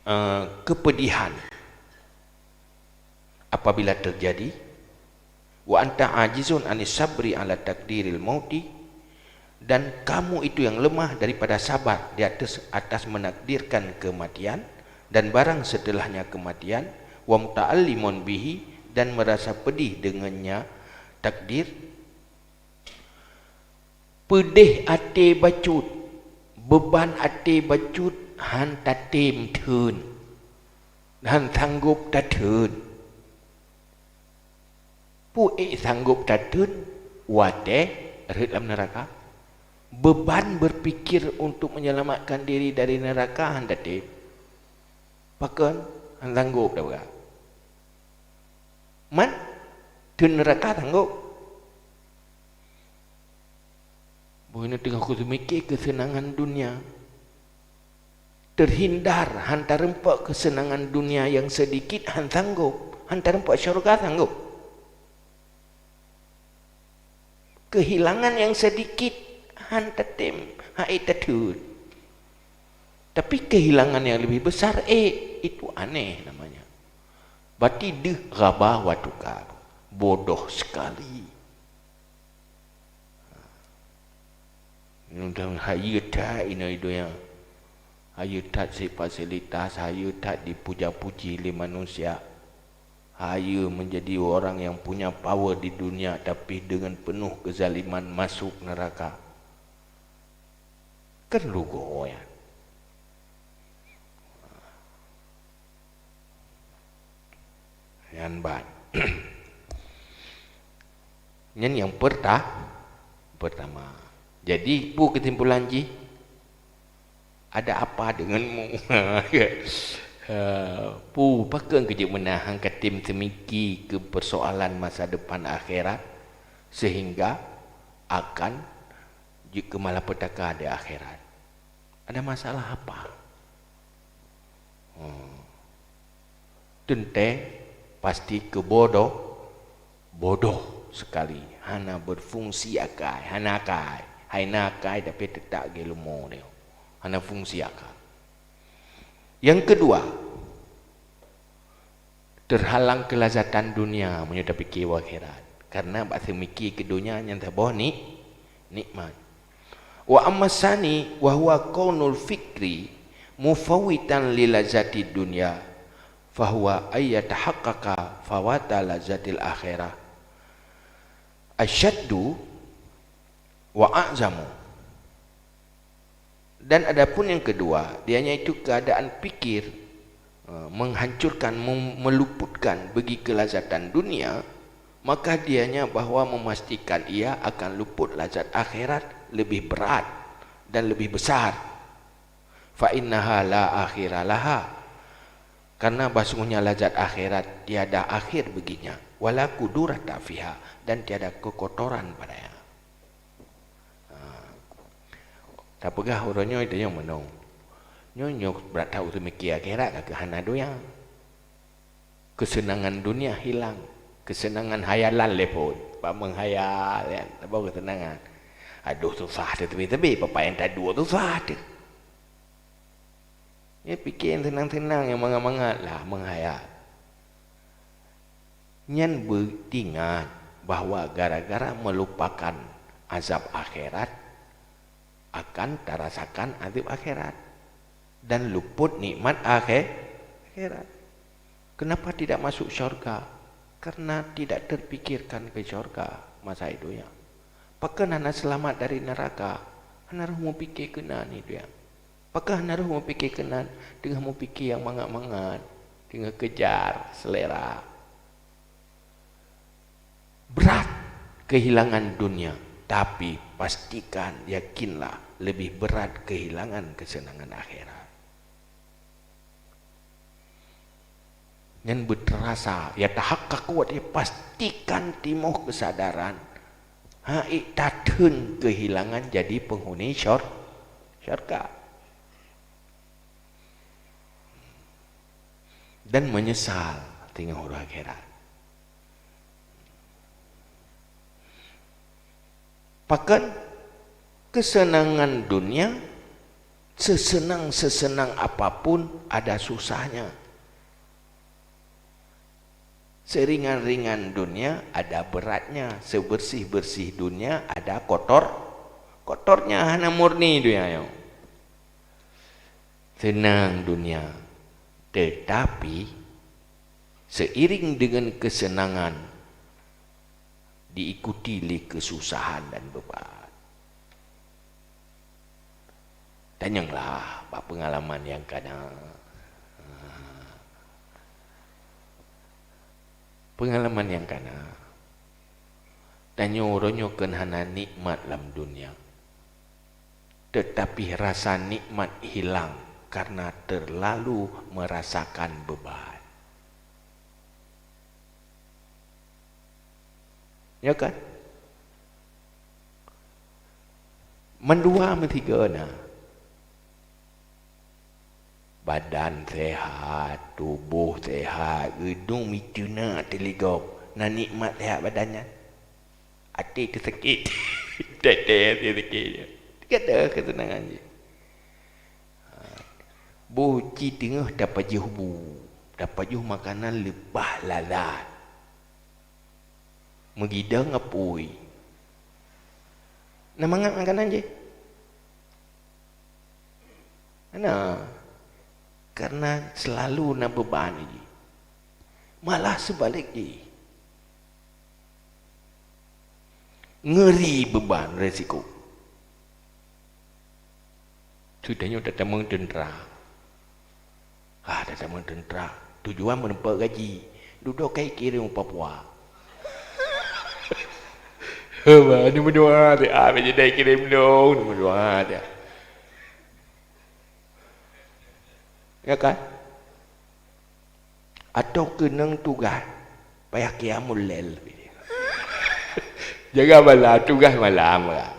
eh, kepedihan apabila terjadi? Wa anta ajizun anis sabri ala takdiril mauti, dan kamu itu yang lemah daripada sabar di atas, atas menakdirkan kematian dan barang setelahnya kematian, wa muta'allimun bihi, dan merasa pedih dengannya takdir. Peudeh até bacut, beuban até bacut han tatem theun, han sanggob tatheun. Peue ék sanggob tatheun watée rhot lam neuraka? Beuban berpikir untuk menyelamatkan diri dari neuraka han tatem. Pakon han sanggob tapeugah? Man, theun neuraka sanggob. Boh nyoe teungoh kuseumike keuseunangan dunia. Terhindar, han tarumpok keuseunangan dunia nyang seudikit han sanggob, han tarumpok syeuruga sanggob. Keuhilangan nyang seudikit han tatem, han ék tatheun. Tapi keuhilangan nyang leubeh besar, ék, itu aneh namanya. Berarti deuh ghaba wa tuka, bodoh sekali. Nyoe hayeue that inoe donya. Hayeue that cit fasilitas, hayeue that dipuja-puji lé manusia. Hayeue menjadi orang yang punya power di dunia, tapi dengan penuh kezaliman masuk neraka. Kan rugoe nyan. Nyan ban. Nyan nyang peurta-, pertama. Jadi, peue keusimpulan jih? Ada apa denganmu? Eh, peue, pakon keu jeuet meunan han katem seumiki keu persoalan masa depan akhirat, sehingga akan jeuet keu malapetaka di akhirat? Ada masalah apa? Hmm. Teuntée pasti keu bodoh, bodoh sekali, hana berfungsi akai, hana akai, hai na akai tapi teutap geuh leumo nyoe, hana fungsi akai. Yang kedua, terhalang kelazatan dunia meunyoe tapike u akhirat, karena bak seumiki keu donya nyan saboh ni-, nikmat. Wa amma tsani wa huwa kaunul fikri mufawwitan li lazatid dunya, fa huwa ay yatahaqqaqa fawata lazatil akhirah asyaddu wa a'zamu. Dan adapun yang kedua, dianya itu keadaan pikir, eh, menghancurkan, mem-, meluputkan bagi kelazatan dunia, maka dianya bahwa memastikan ia akan luput lazat akhirat lebih berat dan lebih besar. Fa innaha la akhira laha. Karena bahsungguhnya lazat akhirat tiada akhir baginya, wala kudurata fiha, dan tiada kekotoran padanya. Ha. Tapeugah uroe nyoe tanyoe meunoe. Nyoe, nyoe brat that u teumiki akhirat ka keuh hana donya. Kesenangan dunia hilang. Kesenangan hayalan lé phon. Bak meuhayal, kan? Saboh kesenangan. Aduh, susah teuh teubi-teubi. Papa nyang taduek susah teuh. Ya, pike nyang seunang-seunang, nyang mangat-mangat lah, meuhayal. Nyan beuingat bahwa gara-gara meulupakan azab akhirat, akan tarasakan azab akhirat dan luput nikmat akhe-, akhirat. Kenapa tidak masuk syurga? Karena tidak terpikirkan ke syurga masa itu, ya. Pakon hana selamat dari neraka? Hana roh meupike keunan itu, ya. Pakon hana roh meupike keunan, teungoh meupike nyang mangat-mangat, teungoh kejar selera. Berat kehilangan dunia, tapi pastikan, yakinlah, lebih berat kehilangan kesenangan akhirat. Nyan beuteurasa, ya, tahaqqaqu, ya, pastikan timoh keusadaran, hai tatheun keuhilangan jadi peunghuni syur-, syurga. Dan meunyeusal teungoh uroe akhirat. Pakon? Kesenangan dunia, sesenang-sesenang apapun ada susahnya. Seringan-ringan dunia ada beratnya, sebersih-bersih dunia ada kotor, kotornya, hana murni dunia nyoe. Seunang dunia, tetapi seiring dengan kesenangan diikuti lé keususahan dan beuban. Tanyonglah bak peungalaman nyang ka na. Peungalaman nyang ka na. Tanyoe uroe nyoe kon hana nikmat lam dunia. Tetapi rasa nikmat hilang karena terlalu merasakan beban. Ya kan? Mandua meusigoe na. Badan sehat, tuboh sehat, geudong miteuna teuligop, na nikmat sehat badan nyan. Até teusakét. Teutek até sakét. Gata keuseunangan jih. Ha. Boh ci teungoh tapajoh bu, tapajoh makanan leupah lazat. Meugidong apui. Na mangat makanan jih? Hana. Karena selalu na beuban jih. Malah seubalek jih. Ngeuri beuban resiko. Teutanyoe tatamong teuntra. Ah, tatamong teuntra. Tujuan meuneupok gaji. Dudoe ka ikirém u Papua. Haba, ni meudoa teuh. Ah, bèk jidai kirém dong, ni meudoa teuh. Ya kan? Atau keunong tugaih, payah qiyamul lail. Jaga malam, tugaih malam, kan?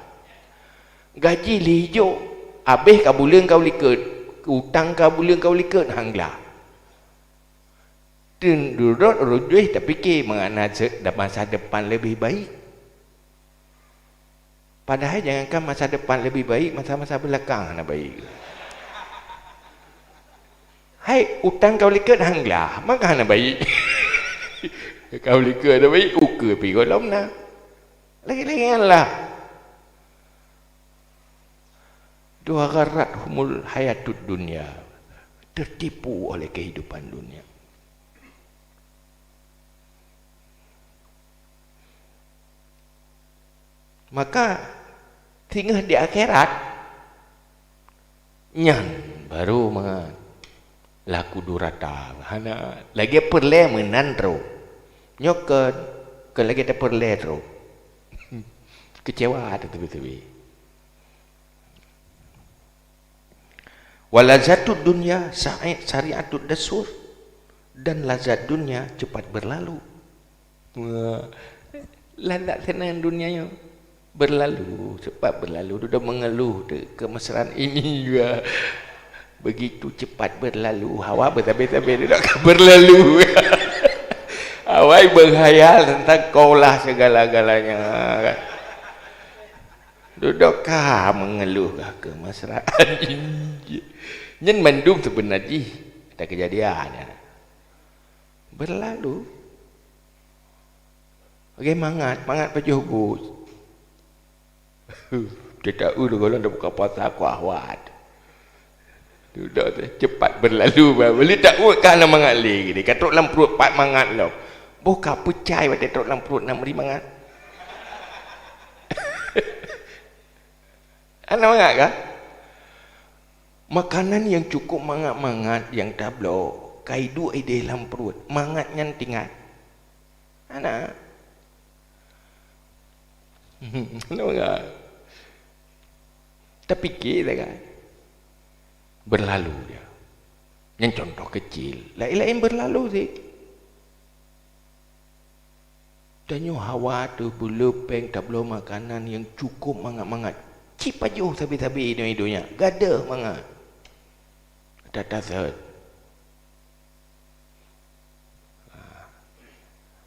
Gaji lhèe jok, abéh ka buleuen ka u likot, utang ka buleuen ka u likot, han glah. Teun dudoe rot jih tapike mangat na se-, masa depan leubeh baik. Padahai jangankan masa depan leubeh baik, masa-masa beulakang hana baik. Hai, utang ka u likot han glah, maka hana baik. Ka u likot hana baik, ukeue pih gohlom na. Lagèe-lagèe nyan lah. Wa gharrathumul hayatud dunya, tertipu oleh kehidupan dunia. Maka, singoh di akhirat, nyan baru mangat laku durata. Hana lagèe peureulèe meunan trôk. Nyoe kon, kon lagèe tapeureulèe trôk. Kecewa teuh teubi-teubi. Wa lazatud dunya sa'i-, sari'atud dasur, dan lazat dunia cepat berlalu. Wah, lazat seunang dunia nyoe berlalu, cepat berlalu. Dudoe mengeluh teuh, kemesraan ini juga begitu cepat berlalu. Hawa beutabe-tabe dudoe ka berlalu. Awai berkhayal tentang kaulah segala-galanya, kan? Dudoe ka mengeluh kah kemesraan. Nyan mandum seubeuna jih ada kejadian, ya. Berlalu. Lagèe mangat, mangat pajoh buet. Teuta eu lôn gohlom tabuka puasa kuah wat. Dudoe teuh, cepat berlalu, bah. Boleh tak buet ka na mangat lé gini. Ka trok lam pruet pat mangat lom. Boh ka peucai watèe trok lam pruet na meuri mangat. Hana mangat ka? Makanan nyang cukup mangat-mangat nyang tabloe, ka iduek idéh lam pruet, mangat nyan tinggai. Hana. Hana mangat. Tapike sagai. Berlalu dia. Nyan contoh kecil. Laén-laén berlalu sih. Tanyoe hawa teuh beuleupeng tabloe makanan nyang cukup mangat-mangat. Cit pajoh sabe-sabe inoe donya, gadoh mangat. Tata sot.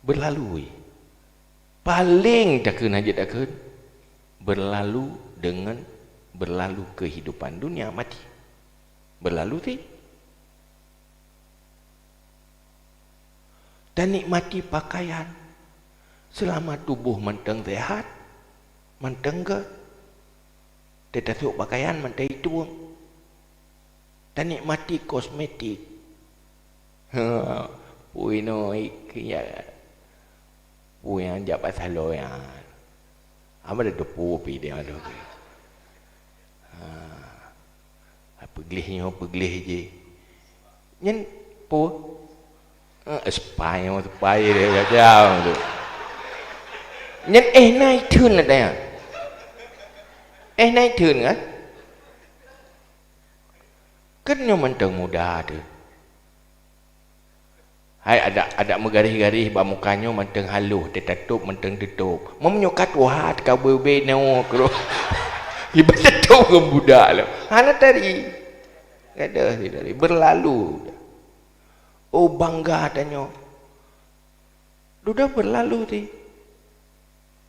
Berlalu. Paléng takheun hana jeuet takheun. Berlalu dengan berlalu kehidupan dunia, mati. Berlalu sih. Tanikmati pakaian selama tuboh mantong sehat, mantong gèt. Teutasok pakaian mantong itueng. Tanikmati kosmetik. Pue noe ik ya. Pue nyang jak bak salon nyan. Hana teupeue pih dia tu. Ha. Peugleh nyoe, peugleh jih. Nyan peue? Eh, spa nyoe, spa jih dia macam tu. Nyan eh na itheun ada nyan. Eh na itheun kan? Kan nyoe mantong muda tu. Hai, adak, adak meugaréh-garéh bak muka nyoe mantong halôh, teutatôp mantong teutôp. Meunyoe ka tuha, ka beubé nyoe keudroe. Iban teutôp ngon budak lom. Hana tari. Gadoh tari. Berlalu. Oh, bangga tanyoe. Dudoe berlalu ti.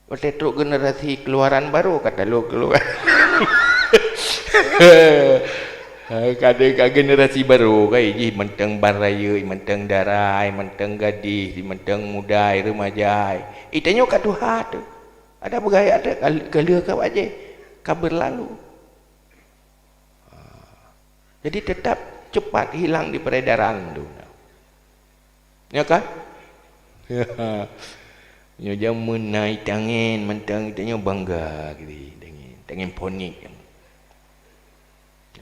Watèe trok generasi keluaran baru, ka talo keluar. Kadang ka generasi baru, kai jih mantong ban rayeuk, mantong darai, mantong gadih, mantong mudai, remaja. Ih, tanyoe ka tuha tu. Ada peugaya tu, ka, ka lheueh ka bajèe, ka berlalu. Jadi, tetap cepat hilang di peredaran tu. Ya kan? Nyoe jameun na itangen, mantong tanyoe bangga gitu, itangen, itangen ponik.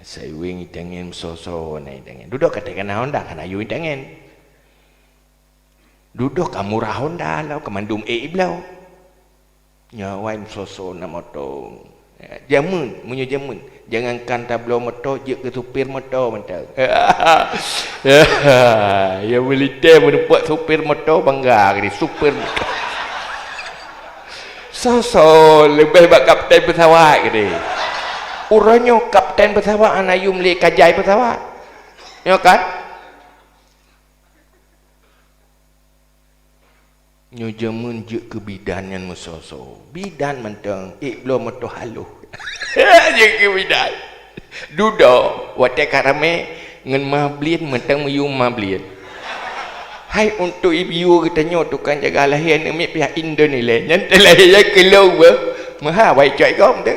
Saiweng itangen, soso na itangen. Dudoe ka teuka na Honda, ka na yue itangen. Dudoe ka murah Honda lom, ka mandum ék ibloe. Nyoe awai meusoe-soe na moto. Jameun, meunyoe jameun, jangankan tabloe moto, jeuet keu supir moto mantong. Ya, militè meureumpok supir moto bangga geuh, supir moto. Soe-soe leubeh bak kapten peusawat geuh. Uroe nyoe kapten peusawat hana yum lé kajai peusawat. Nyoe kan? Nyoe jameun jeuet keu bidan nyan meusoe-soe. Bidan mantong, ék bloe moto haloh. Jeuet keu bidan. Dudoe, watèe ka ramè ngon ma blien mantong meuyum ma blien. Hai untuk ibu geutanyoe tukang jaga lahé aneuk miet pihak Indonesia. Nyan teulahé nyan keu lôn beuh. Meuha wai cok gom tu.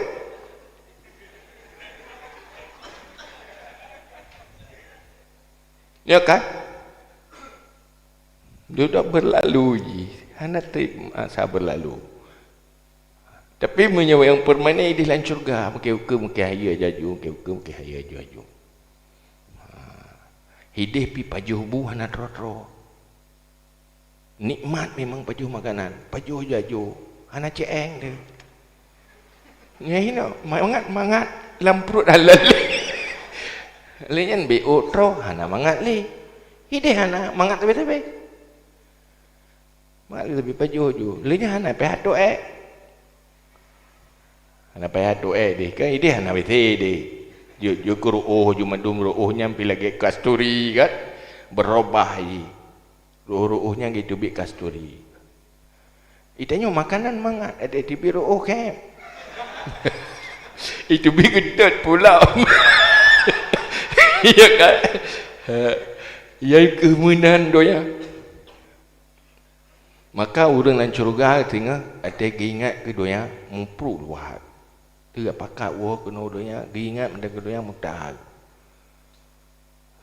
Ya kan? Dudoe berlalu jih, hana trép masa berlalu. Tapi meunyoe nyang permanen idéh lam syeuruga, mungken ukeue mungken hayeu jaju, mungken ukeue mungken hayeu jaju. Ha. Idéh pih pajoh bu hana troe-troe. Nikmat memang pajoh makanan, pajoh jaju, hana ceeng deh. Nyan hino, mangat-mangat lam pruet halal. Lé nyan B O troe, hana mangat lé. Idéh hana mangat sabe-sabe. Mangat lé sabe pajoh ju. Lé nyan hana payah tok ék. Hana payah tok ék deh, kan idéh hana W C deh. Jeuet, jeuet keu ruoh ju mandum ruoh nyan pih lagèe kasturi kan. Berubah jih. Ruoh-ruoh nyan geuteubiet kasturi. Itanyoe makanan mangat, ada teubiet ruoh kèe. Iteubiet geutôt pulao. Iya kan? Ha. Nyan keuh meunan donya. Maka ureueng lam syeuruga singoh watèe geuingat keu donya mupruk luwah. Teuka pakat woe keunoe donya, geuingat mantong keu donya mutar.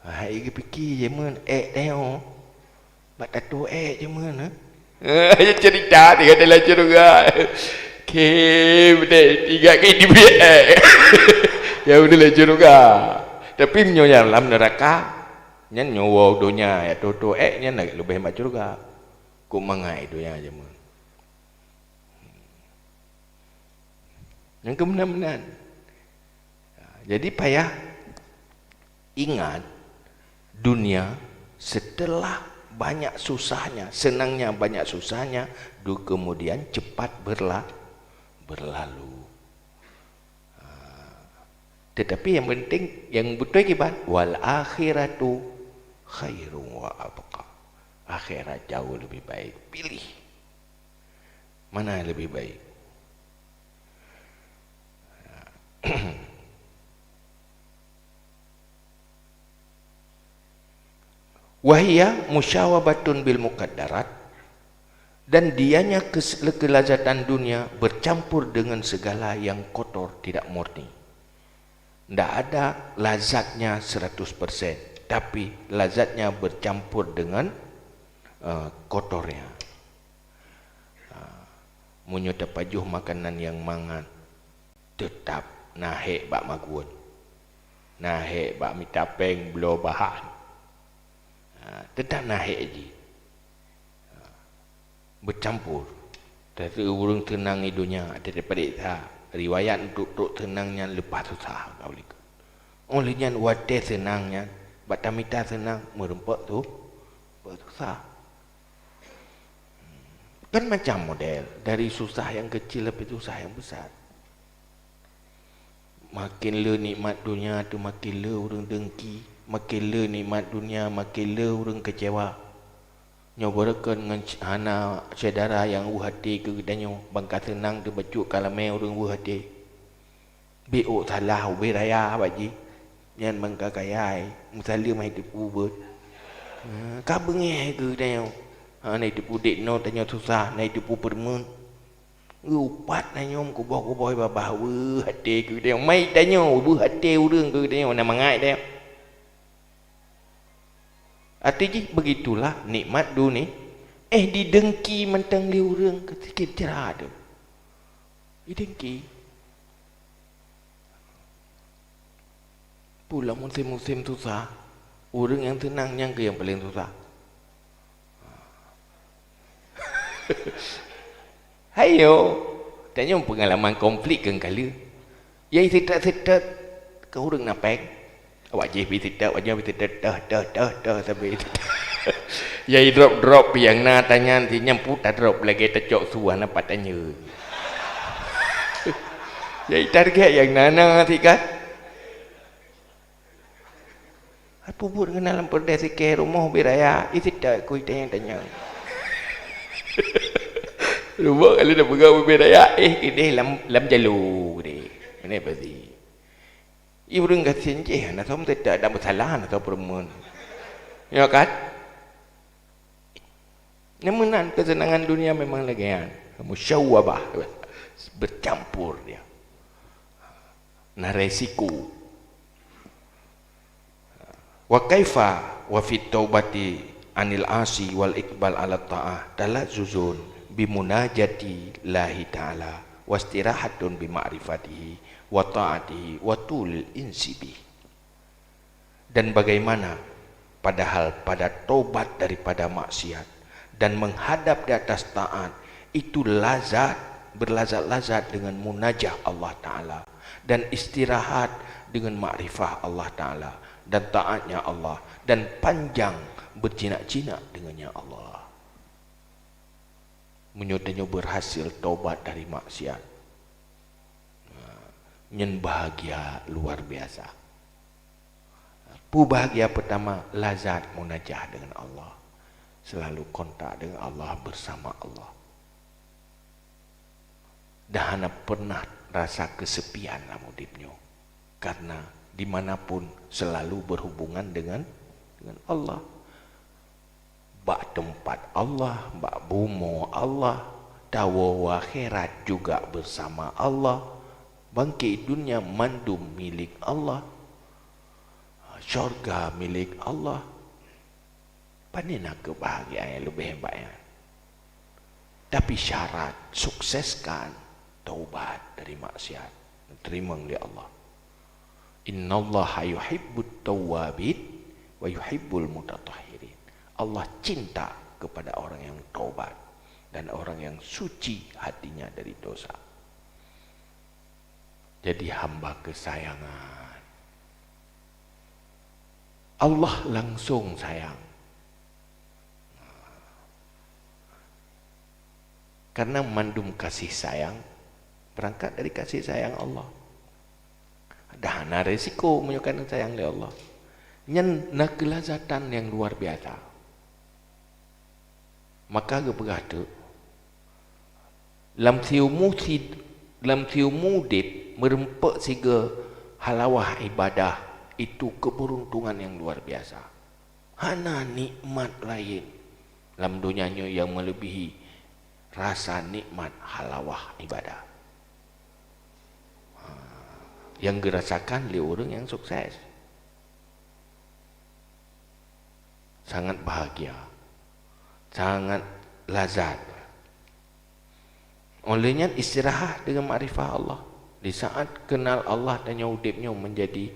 Hai geupike jameun ék tanyoe. Bak tato ék jameun, ha? Cerita tinggai dalam syeuruga. Oke, beutôi, tinggai keu di ék. Ya, udah dalam syeuruga. Tapi meunyoe nyang lam neuraka, nyan nyoe woe donya, ya, toto ék nyan leubeh mat syeuruga. Kok mangat donya jameun. Nyang keumeunan-meunan. Jadi payah ingat dunia setelah banyak susahnya, senangnya banyak susahnya, du kemudian cepat berla-, berlalu. Ha. Tetapi yang penting, yang beutôi kiban, "Wal akhiratu khairu wa abqa." Akhirat jauh lebih baik. Pilih. Mana yang lebih baik? Wahia musyawabatun bil mukaddarat, dan dianya kes-, kelazatan dunia bercampur dengan segala yang kotor, tidak murni. Ndak ada lazatnya seratus persen, tapi lazatnya bercampur dengan, eh, kotornya. Ha, meunyoe tapajoh makanan nyang mangat, teutap na hék bak magun, na hék bak mita péng bloe bahan. Ha, teutap na hék jih. Ha, beucampur. Tapi ureuëng teunang di donya, teupeuriksa riwayat untuk trok teunang nyan leupah susah ka ulikot. Óh lheueh nyan watée seunang nyan, bak tamita seunang meureumpok su-, meureumpok susah. Kan macam model, dari susah nyang kecil sampai susah nyang besar. Makin le nikmat donya tu makin le ureuëng dengki, makin le nikmat donya makin le ureuëng kecewa. Nyoe beureukan ngon hana syedara nyang weueh até keu geutanyoe, ban ka seunang teubacut kalamé ureuëng weueh até. Bék ôk salah ubé raya bak jih. Nyan ban ka kaya, meusaleuem hai teupeu beuet. Ha, ka beungéh keu geutanyoe. Ha, na teupeu dék noe tanyoe susah, na teupeu peureumeun. Geupat tanyoe meukuboh-kuboh babah weueh até keu geutanyoe. Mai tanyoe weueh até ureuëng keu geutanyoe, na mangat tanyoe. Arti jih, begitulah nikmat dunia. Eh, didengki mantong lé ureuëng keu sikit cara tu. Didengki. Pula musim-musim susah, ureuëng nyang seunang nyan keuh nyang paleng susah. Hayo, tanyoe peungalaman konflik keu kala. Ya, iseutôt-seutôt keu ureuëng na péng. Awak jih pih seutôt, awak jih pih seutôt, teuh, teuh, teuh, teuh, sampai seutôt. Ya, idrop-drop nyang na tanyan, si nyan pun tadrop lagée tacok su hana pat tanyoe. Ya, itarget nyang na-na si kan. Ai peubuet keunan lam peureudeh sikée rumoh ubé raya, iseutôt ku itanyong-tanyong. Rumoh kali na peugah ubé raya, eh, keudeh lam, lam jalô keudeh. Meunan pasti. I ureuëng gasien jih hana som seutôt, dan meusalah hana som peureumeun. Ya kan? Nyang meunan keuseunangan dunia memang lagée nyan. Musyawabah, bercampur dia. Na resiko. Wa kaifa wa fit taubati anil asi wal iqbal ala ta'ah talazzuzun bi munajati Allahi ta'ala wastirahatun bi ma'rifatihi wa ta'atihi wa tulil insi bih. Dan bagaimana padahal pada tobat daripada maksiat dan menghadap di atas taat itu lazat, berlazat-lazat dengan munajah Allah Ta'ala, dan istirahat dengan makrifah Allah Ta'ala, dan taatnya Allah, dan panjang berjinak-jinak dengannya Allah. Meunyoe tanyoe berhasil tobat dari maksiat, nyan bahagia luar biasa. Peue bahagia pertama, lazat munajah dengan Allah. Selalu kontak dengan Allah, bersama Allah. Dan hana pernah rasa kesepian lam udeb nyoe. Karena dimanapun selalu berhubungan dengan, dengan Allah. Bak teumpat Allah, bak bumoe Allah, tawoe u akhirat juga bersama Allah, bangkét dunia mandum milék Allah, syurga milék Allah. Pane na keubahagiaan nyang leubeh hebat nyan? Tapi syarat sukseskan taubat dari maksiat, diterima lé Allah. Innallaha yuhibbut tawwabin wa yuhibbul mutatahhirin. Allah cinta kepada orang yang taubat dan orang yang suci hatinya dari dosa. Jadi hamba kesayangan. Allah langsung sayang. Karena mandum kasih sayang berangkat dari kasih sayang Allah. Dah na resiko meunyoe kana sayang lé Allah. Nyan na keulazatan nyang luar biasa. Maka geupeugah teuk, lam siumu sid-, lam siumu udeb meureumpok sigoe halawah ibadah, itu keberuntungan yang luar biasa. Hana nikmat laén lam donya nyoe nyang meuleubèhi rasa nikmat halawah ibadah, ha, nyang geurasakan lé ureuëng nyang sukses. Sangat bahagia, sangat lazat. Óh lheueh nyan istirahat deungon makrifah Allah. Di saat kenal Allah, tanyoe udeb nyoe menjadi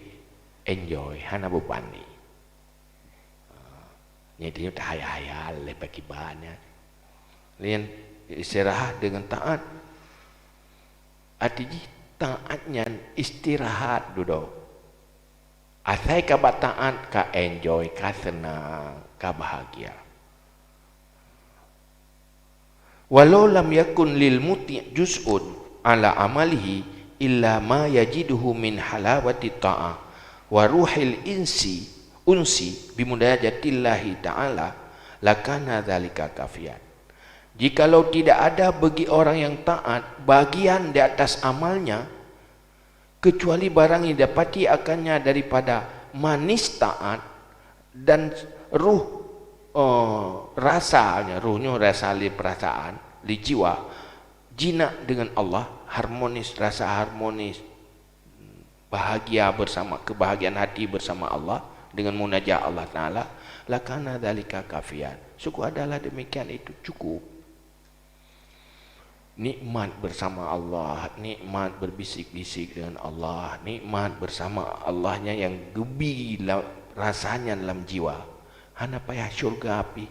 enjoy, hana beuban lé. Nyan tanyoe tahayal-hayal lé pakiban nyan. Laén istirahat deungon taat. Arti jih taat nyan istirahat dudoe. Asai ka bak taat, ka enjoy, ka seunang, ka bahagia. Walau lam yakun lil muti' juz'un ala amalihi illa ma yajiduhu min halawati ta'ah wa ruhil insi, unsi bimunajatillahi ta'ala, lakana dzalika kafian. Jikalau tidak ada bagi orang yang taat bagian di atas amalnya, kecuali barang yang didapati akannya daripada manis taat dan ruh, eh, rasanya, ruh nyoe rasa lé perasaan, lé jiwa, jinak dengan Allah, harmonis, rasa harmonis, bahagia bersama, kebahagiaan hati bersama Allah dengan munajah Allah Ta'ala, lakana dzalika kafian. Sungguh adalah demikian itu cukup. Nikmat bersama Allah, nikmat berbisik-bisik dengan Allah, nikmat bersama Allah nyan nyang geubi la-, rasa nyan lam jiwa. Hana payah syurga pih,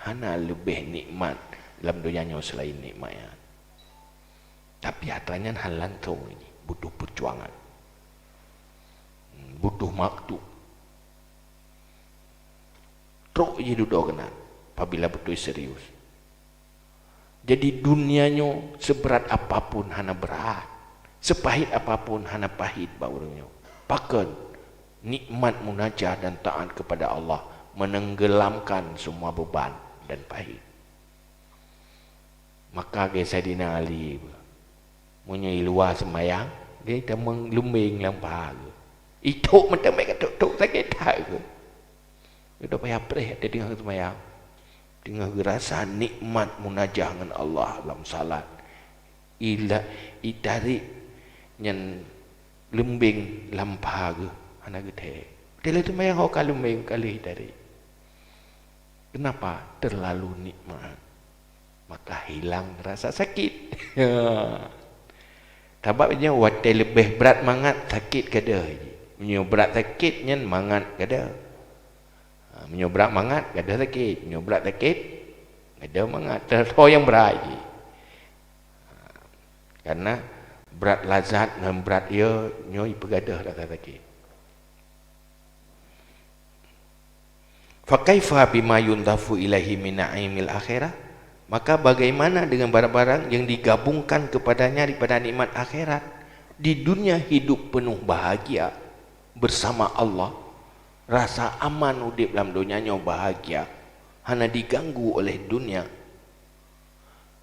hana leubeh nikmat lam donya nyoe selain nikmat nyan. Tapi atra nyan hana langsong lagi, butuh perjuangan. Hmm, butuh waktu. Trok jih dudoe keunan, apabila beutôi serius. Jadi dunia nyoe seberat apapun hana berat, sepahit apapun hana pahit bak ureuëng nyoe. Pakon? Nikmat munajah dan taat kepada Allah menenggelamkan semua beban dan pahit. Maka geuh Saidina Ali, meunyoe i luwa seumayang, dia tamong lumbeng lam paha geuh. Itok meuteumé ka tok-tok sakét that geuh. Geuh payah preh teungoh seumayang. Teungoh geurasa nikmat munajah ngon Allah lam salat. Ila, itarék nyan lumbeng lam paha geuh, hana geuthée. Teulheueh seumayang ho ka lumbeng ka lheueh itarék. Kenapa? Terlalu nikmat. Maka hilang rasa sakit. Sabab nyoe watée leubeh brat mangat sakét gadôh jih. Meunyoe brat sakét nyan mangat gadôh. Ha, meunyoe brat mangat gadôh sakét, meunyoe brat sakét gadôh mangat. Teusoe nyang brat jih. Ha, karena brat lazat ngon brat yo nyoe ipeugadôh rasa sakét. Fakaifa bima yundafu ilaihi min na'imil akhirah? Maka bagaimana dengan barang-barang yang digabungkan kepadanya daripada nikmat akhirat? Di dunia hidup penuh bahagia bersama Allah, rasa aman udeb lam donya nyoe bahagia, hana diganggu oleh dunia.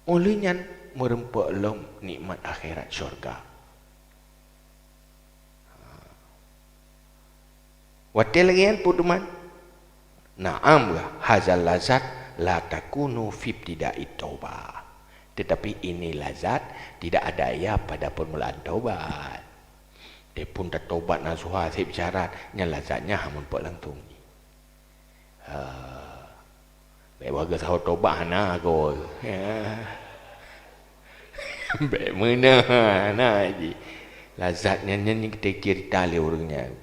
Óh lheueh nyan meureumpok lom nikmat akhirat syurga. Watée lagée nyan peue teuma? Na'am, hazal lazat la takunu fi ibtida'it taubah. Tetapi ini lazat tidak ada ia pada permulaan taubat. Teupeue tatobat nasuha seb syarat, nyan lazatnya hana meureumpok langsong. Ha. Bék bagaih saho tobat hana ko. Ya. Bék meunan hana jih. Lazat nyan, nyan nyang kita cerita lé ureuëng nyan. Ya.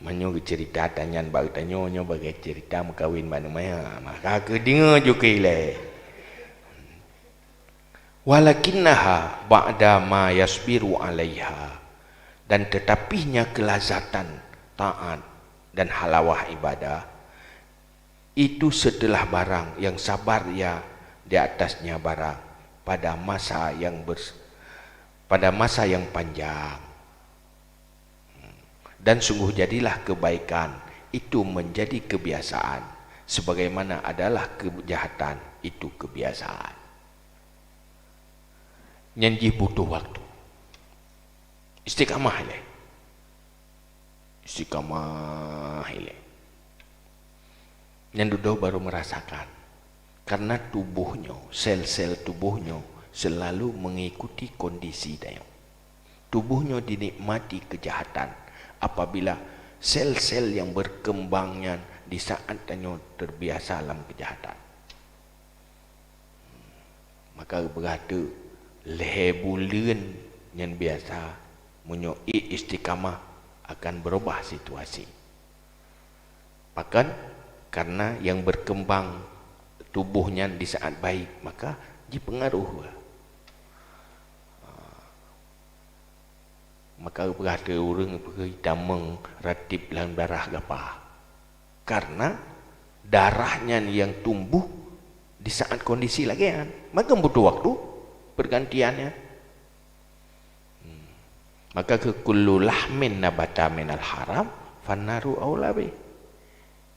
Meunyoe geucerita tanyan bak geutanyoe, nyoe bagaih cerita meukawen bak aneuk maya. Maka keudeungoe ju keu ilée. Walakinnaha ba'da ma yasbiru 'alaiha, dan tetapinya kelazatan taat dan halawah ibadah itu setelah barang yang sabar ia di atasnya barang pada masa yang bers-, pada masa yang panjang. Dan sungguh jadilah kebaikan itu menjadi kebiasaan, sebagaimana adalah kejahatan itu kebiasaan. Nyan jih butuh waktu. Istiqamah ilée. Istiqamah ilée. Nyan dudoe baru merasakan. Karena tubuh nyoe, sel-sel tubuh nyoe selalu mengikuti kondisi tanyoe. Tubuh nyoe dinikmati kejahatan apabila sel-sel yang berkembang nyan di saat tanyoe terbiasa lam kejahatan. Maka geupeugah teuk, lhée buleuen nyan biasa, meunyoe ék istiqamah akan berubah situasi. Pakon? Karena yang berkembang tubuh nyan di saat baik, maka jipeungaruh. Maka geupeugah teuk ureuëng peugah tamong ratib lam darah gapa. Karena darah nyan yang tumbuh di saat kondisi lagée nyan. Maka butuh waktu pergantiannya. Hmm. Maka keu kullu lahmin nabata minal haram, fannaru aula bih.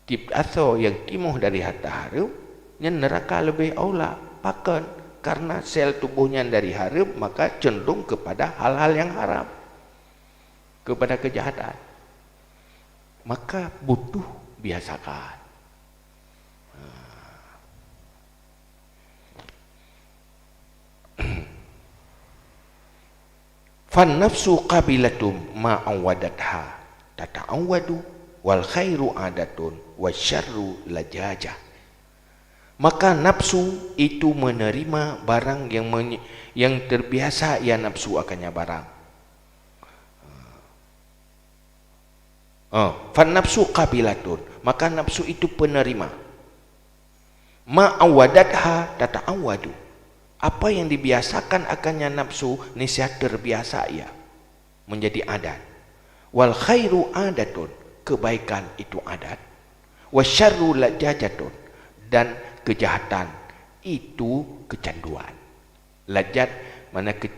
Tieb asoe nyang timoh dari hareuem, nyan neuraka leubeh aula. Pakon? Karena sel tuboh nyan dari hareuem, maka cenderung kepada hal-hal nyang haram, kepada kejahatan. Maka butuh biasakan. Fan nafsu qabilatum ma awwadatha tata'awwadu, wal khairu adatun, wasyarru lajajah. Maka nafsu itu menerima barang yang menye-, yang terbiasa ia nafsu akannya barang. Oh, fan nafsu qabilatun, maka nafsu itu penerima. Ma awwadatha tata'awwadu. Apa yang dibiasakan akannya nafsu, niscaya terbiasa ia. Menjadi adat. Wal khairu adatun, kebaikan itu adat. Wasyarru lajajatun, dan kejahatan itu kecanduan. Lajat makna ke-,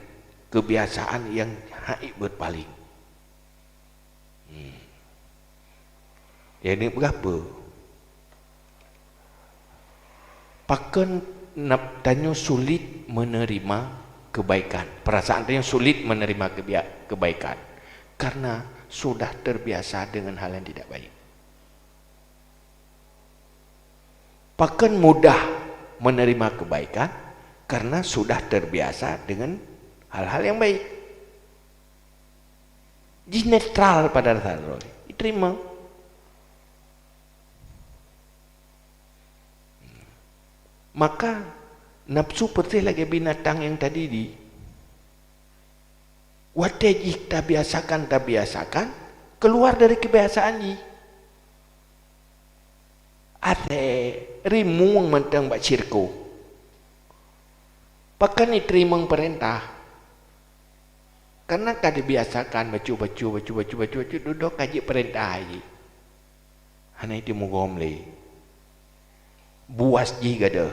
kebiasaan yang haik berpaling. Hmm. Yang ini berapa? Pakon nap-, tanyoe sulit menerima kebaikan. Perasaan tanyoe sulit menerima kebia-, kebaikan. Karena sudah terbiasa dengan hal yang tidak baik. Pakon mudah menerima kebaikan? Karena sudah terbiasa dengan hal-hal yang baik. Jih netral pada dasar droe. Diterima. Maka, nafsu persis lagée binatang nyang tadi di. Watée jih tabiasakan, tabiasakan, keluar dari kebiasaan jih. Asée rimueng mantong bak sirko. Pakon jiteurimong peurintah? Karena ka dibiasakan bacut, bacut, bacut, dudoe ka jeuet peurintah jih. Hana jimugom lé. Buas jih gadôh.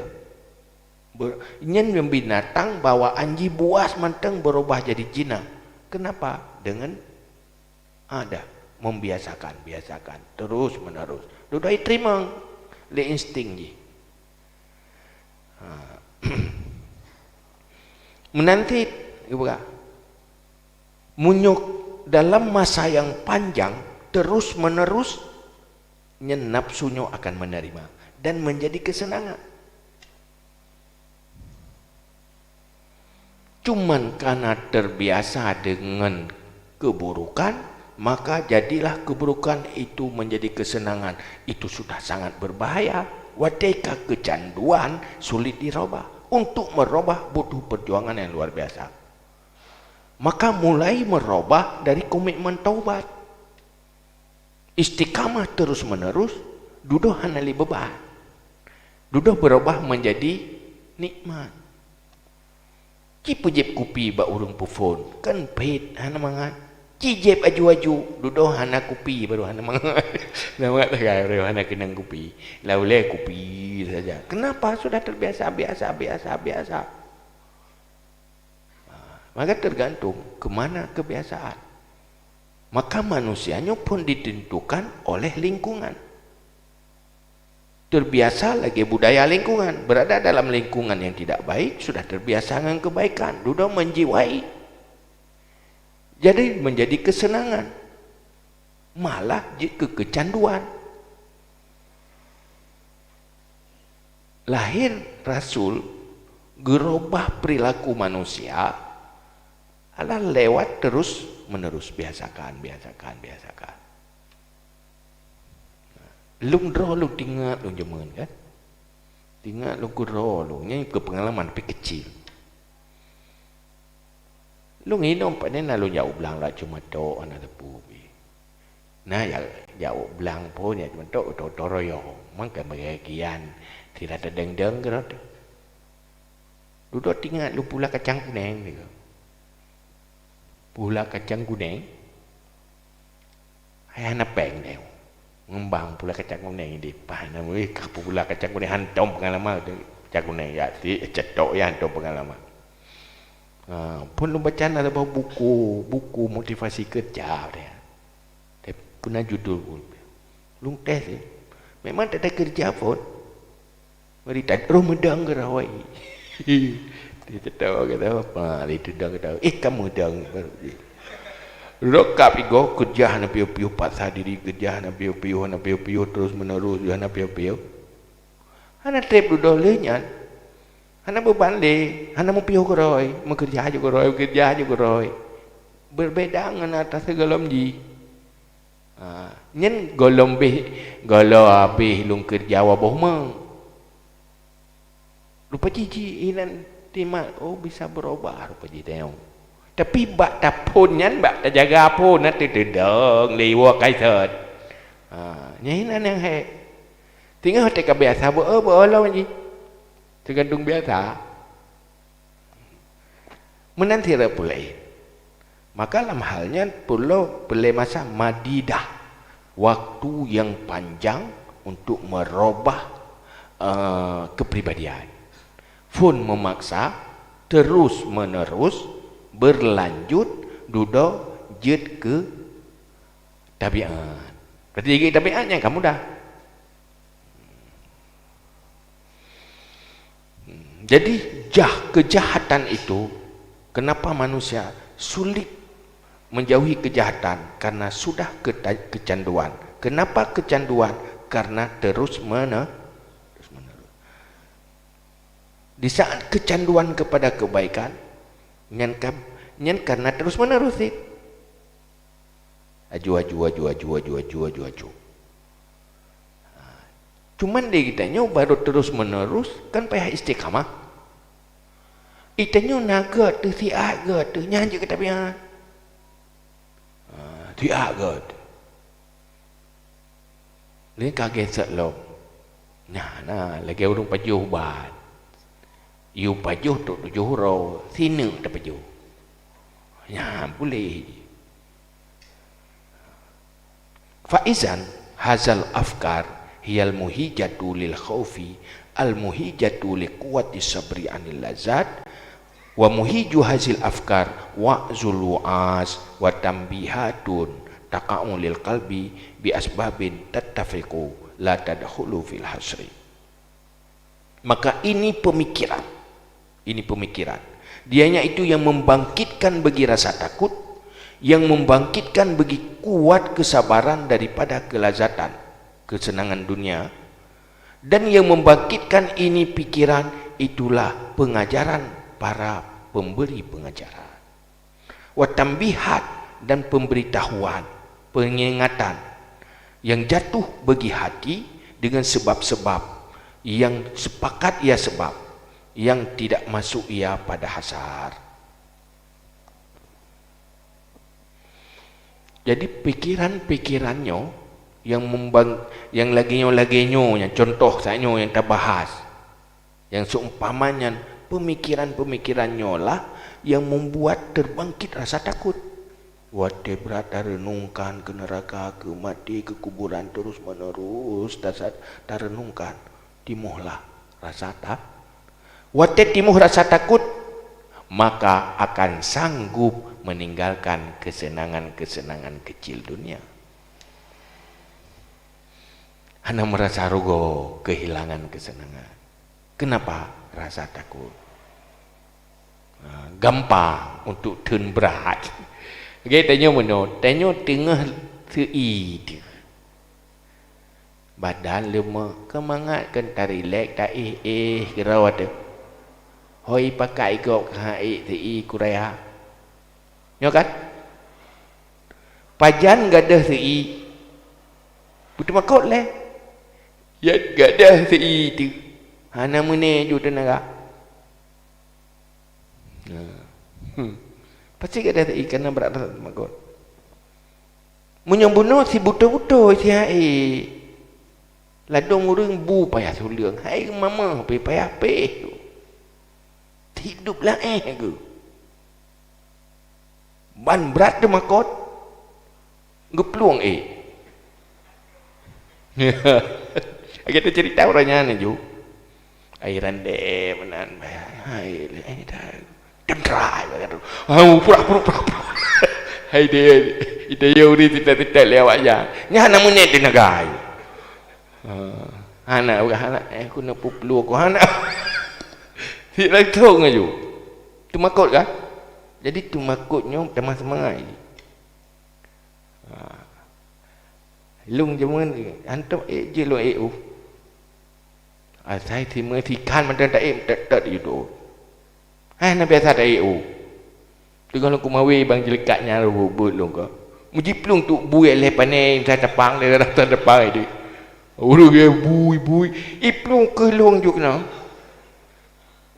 Be-, nyan binatang bawaan jih buas mantong beurubah jadi jinak. Kenapa? Dengan adat, membiasakan, biasakan, terus menerus. Dudoe jiteurimong lé insting jih. Ha. Meunan cit, Ibu ka. Meunyoe dalam masa yang panjang, terus menerus, nyan nafsu nyoe akan menerima dan menjadi kesenangan. Cuman karena terbiasa dengan keburukan, maka jadilah keburukan itu menjadi kesenangan. Itu sudah sangat berbahaya. Watée ka kecanduan, sulit dirubah. Untuk merubah butuh perjuangan yang luar biasa. Maka mulai merubah dari komitmen taubat. Istiqamah terus-menerus, dudoe hana lé beban. Dudoe beurubah menjadi nikmat. Ci peujép kupi bak ureuëng peuphon, kan phét hana mangat. Ci jép aju-aju, dudoe hana kupi baru hana mangat. Hana mangat sagai baru hana keunong kupi. Lah ulée kupi saja. Kenapa? Sudah terbiasa, biasa, biasa, biasa. Ha, maka tergantung ke mana kebiasaan. Maka manusia nyoe pun ditentukan oleh lingkungan. Terbiasa lagée budaya lingkungan. Berada dalam lingkungan yang tidak baik, sudah terbiasa dengan kebaikan. Dudoe menjiwai. Jadi menjadi kesenangan. Malah jeuet keu kecanduan. Lahir Rasul geurubah perilaku manusia adalah lewat terus menerus, biasakan, biasakan, biasakan. Lôn droe lôn tingat lôn jameun kan. Tingat lôn keudroe lôn, nyan keu peungalaman tapi kecil. Lôn inong pane na lôn jak u blang lam cuma tok hana teupeu pih. Na jak, jak u blang phon jak cuma tok gotong-gotong royong, mangkai meugian sira teudeng-deng keudroe teuh. Dudoe tingat lôn pula kacang kuneng teuh. Pula kacang kuneng, hai hana péng teuh. Ngembang pula kacang kuneng di paih na weh ka pula kacang kuneng hantom peungalaman teuh. Kacang kuneng jak ti cetok ya hantom peungalaman. Ha, pun lôn baca na saboh buku, buku motivasi kerja dia. Tapi puna judul buku. Lôn tes eh. Memang tak ada kerja pun. Mari tak terus meudang keudroe. Dia tertawa kata apa? Dia tendang kata, "Eh, kamu dang." Rokap igo kerja hana piôh-piôh, paksa diri kerja hana piôh-piôh, hana piôh-piôh, terus menerus hana piôh-piôh. Hana treb dudoe lé nyan. Hana beban lé, hana meupiôh keudroe, meukeureuja ju keudroe, meukeureuja ju keudroe. Berbeda ngon ata sigohlom jih. Ha, nyan gohlom beh, gohlom habéh lôn keureuja waboh meuh. Rupa jih ji inan timat, oh, bisa berubah rupa jih tayong. Tapi bak taphon nyan, bak tajaga phon, na teudong lé iwoe kaisot. Ha, nyan inan nyang hék. Teungoh teuka biasa beu-, beu-, beuolong jih. Teugantung biasa. Meunan sidroe peue laén. Maka lam hal nyan perlu peureulée masa madidah, waktu yang panjang untuk merubah, eh, kepribadian. Phon memaksa, terus-menerus, berlanjut, dudoe jeuet keu tabiat. Berarti jeuet keu tabiat nyan ka mudah. Jadi, jah, kejahatan itu, kenapa manusia sulit menjauhi kejahatan? Karena sudah keta-, kecanduan. Kenapa kecanduan? Karena terus mene-, terus menerus. Di saat kecanduan kepada kebaikan, nyan ka-, nyan karena terus menerus cit. Aju, aju, aju, aju. Ha. Cuman di geutanyoe baru terus menerus, kan payah istiqamah. Geutanyoe na gét teuh, siat gét teuh, nyan jeuet keu tabiat. Ha, siat gét. Lé ka gesek lom. Nyan na lagée ureuëng pajoh ubat. Yue pajoh trok tujoh uroe, sineuk tapajoh. Nyan puléh. Fa izan hazal afkar hiyal muhijatu lil khaufi, al muhijatu li quwwati sabri anil lazat, wa muhiju hazil afkar wa'zul wu'az wa tambihatun taqa'u lil qalbi bi asbabin tattafiqu la tadkhulu fil hasri. Maka ini pemikiran. Ini pemikiran. Dianya itu yang membangkitkan bagi rasa takut, yang membangkitkan bagi kuat kesabaran daripada kelazatan, kesenangan dunia, dan yang membangkitkan ini pikiran, itulah pengajaran para pemberi pengajaran. Wa tambihat, dan pemberitahuan, pengingatan yang jatuh bagi hati dengan sebab-sebab yang sepakat ia sebab, yang tidak masuk ia pada hasar. Jadi, pikiran-pikiran nyoe yang membang-, yang lagée nyoe, lagée nyoe, nyang contoh saat nyoe nyang tabahas, nyang seumpama nyan, pemikiran-pemikiran nyoe lah yang membuat terbangkit rasa takut. Watée brat tareunungkan keu neuraka, keu maté, keu kuburan terus-menerus tasa-, tareunungkan, timohlah rasa ta-, watée timoh rasa takot, maka akan sanggup meninggalkan kesenangan-kesenangan kecil dunia. Hana meurasa rugoe keuhilangan keuseunangan. Keunapa? Rasa takot. Ha, gampang untuk theun brat. Oke, tanyoe meunoe, tanyoe teungoh seu-i teuh. Badan leumah, keumangat keu tarilek, taéh-éh keudroe teuh. Hôi pakat i gob keu han ék seu-i kuraya. Nyoe kan? Pajan gadôh seu-i, beuteumakot lé. Yan gadôh seu-i teuh, hana meuné ju teunaga. Nah. Hmm. Pasti gadôh seu-i kana brat that teumakot. Meunyoe bunoe si butôi-butôi si han ék. Ladôm ureuëng bu payah suleueng, hai mamah pih payah péh. Hidup laén geuh. Ban brat teumakot, geuplueng ék. Lagée teuceurita uroe nyan ju. Ai randé meunan, hai, hai, hai, hai, teuntrai, hai, pura, pura, pura, pura. Hai deh, ita yo uri tita-tita lé awak nyan. Nyan na meuné teunaga. Ha, hana, hana, eh, aku nak puplu aku, hana. Sik langsung aju. Teumakot kan? Jadi teumakot nyoe tamah seumangat. Ha. Lôn jameun, hantom ék jeuet lôn ék uh. Asai simeue sikan mantong taék, tet-tet ju teuôt. Hai na biasa taék uh. Teungoh lôn kumawe bang jeuleukat nyan rôh beuet lôn ka. Meujiplueng tu bui lé pané, sa tapang lé rasa tapang itu. Ureuëng dia bui-bui, iplueng keu lôn ju keunoe.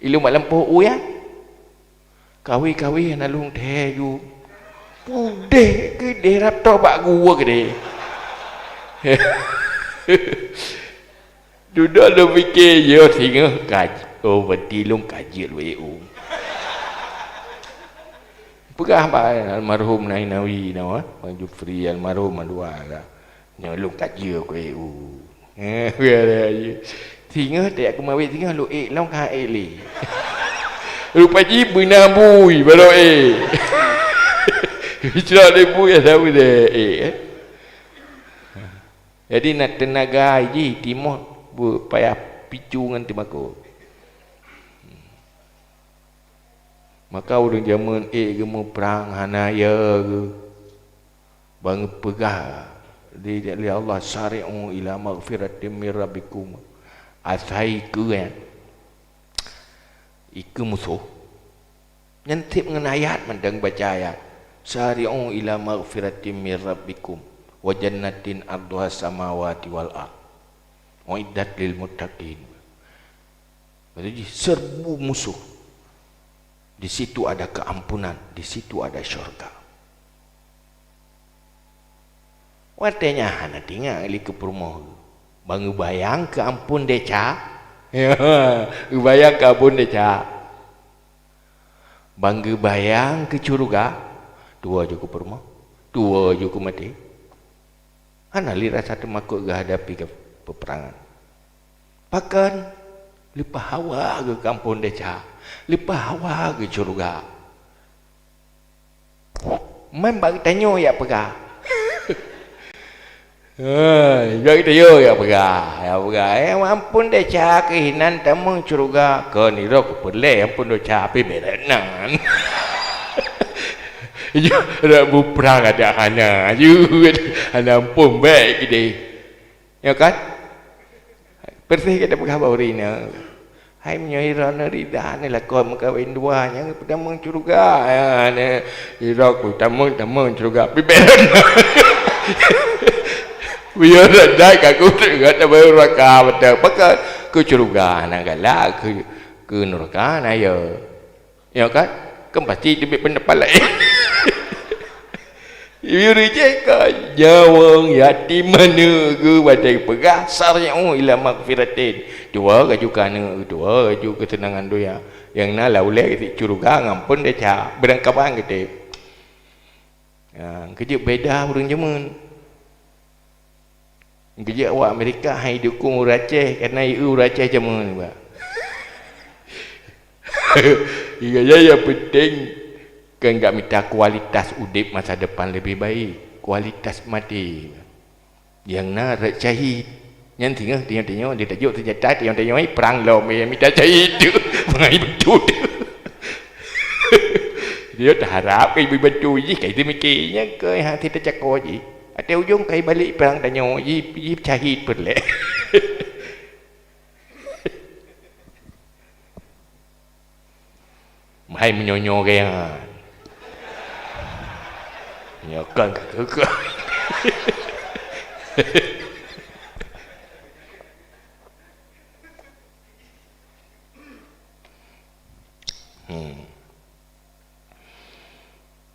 Ilôn bak lampôh u ya. Kawe-kawe hana lôn thèe ju. Udeh keudeh rab toh bak gua keudeh. Dudoe lôn pike, yo singoh ka, Oh, berarti lôn ka jeuet weu. Peugah bak almarhum Nainawi nyoe, Bang Jufri almarhum dua lah. Nyoe lôn ka jeuet keu weu. Eh, singoh tak keumawe singoh lôn ék lom ka ék lé. Rupa jih beuna bui baru ék. Bicra lé bui asa beudé ék, eh. Jadi na teunaga jih timoh beupayah picu ngon teumakot. Maka ureuëng jameun ék geumuprang hana ya geu. Bang peugah di, lé Allah, "Sari'u ila maghfiratin min rabbikum." Asai keu, eh, ikeu musoh. Nyan tieb ngon ayat mantong baca ayat, "Sari'u ila maghfiratin min rabbikum wa jannatin arduha samawati wal ard. Uiddat lil muttaqin." Maksud jih, serbu musuh. Di situ ada keampunan, di situ ada syurga. Watée nyan hana teuingat lé keu peurumoh. Bang geubayang keu amphon desya. Ya, geubayang keu amphon desya. Bang geubayang keu syeuruga, tuwoe ju keu peurumoh, tuwoe ju keu maté. Hana lé rasa teumakot geuhadapi keu peupeurangan. Pakon? Leupah hawa geuh keu amphon desya, leupah hawa geuh syeuruga. Man bak geutanyoe jak peugah. Hei, bak geutanyoe jak peugah, jak peugah, "Eh, amphon desya keuh inan tamong syeuruga." Kon irok peureulée amphon desya, pih beret nan. Nyoe rot muprang adak hana, jeuet hana amphon bék keudeh. Ya kan? Persis gata peugah bak ureuëng inong. Hai meunyoe droeneuh rida, neuh lakoe meukawen dua, nyang peutamong syeuruga. Ya, neuh, irok peutamong, tamong syeuruga. Pibet. Biyeu rot dai ka kuteuka tabayeue raka beutôi. Pakon? Keu syeuruga hana galak, keu, keu nuraka hana ya. Ya kan? Kan pasti teubiet peundapat laén. Yuri cek ka nyawöng yatim aneuk geuh watée peugah, "Sari'u ila maghfiratin." Tuwoe laju keu aneuk, tuwoe laju keu keuseunakan donya. Nyang na lam ulée syeuruga ngon amphon desya, beurangkaban geutem. Ha, keujeuet beda ureuëng jameun. Geujak awak Amerika hai dukung ureuëng Aceh, karena ié ureuëng Aceh jameun ba. Iya, ya, yang penting kan gak mita kualitas udeb masa depan lebih baik, kualitas mati. Yang na rot syahid. Nyan singoh tinyoe-tinyoe di tajuk senjata tinyoe-tinyoe perang lom ya mita syahid tu. Pengai betul. Dia terharap ke ibu bantu jih kai tu mikir nya ke hati tercakap jih. Até ujong kai balik perang tanyoe ji, ji syahid peureulée. Hai meunyoe-nyoe gaya. Nyoe kan ka keukeue. Hmm.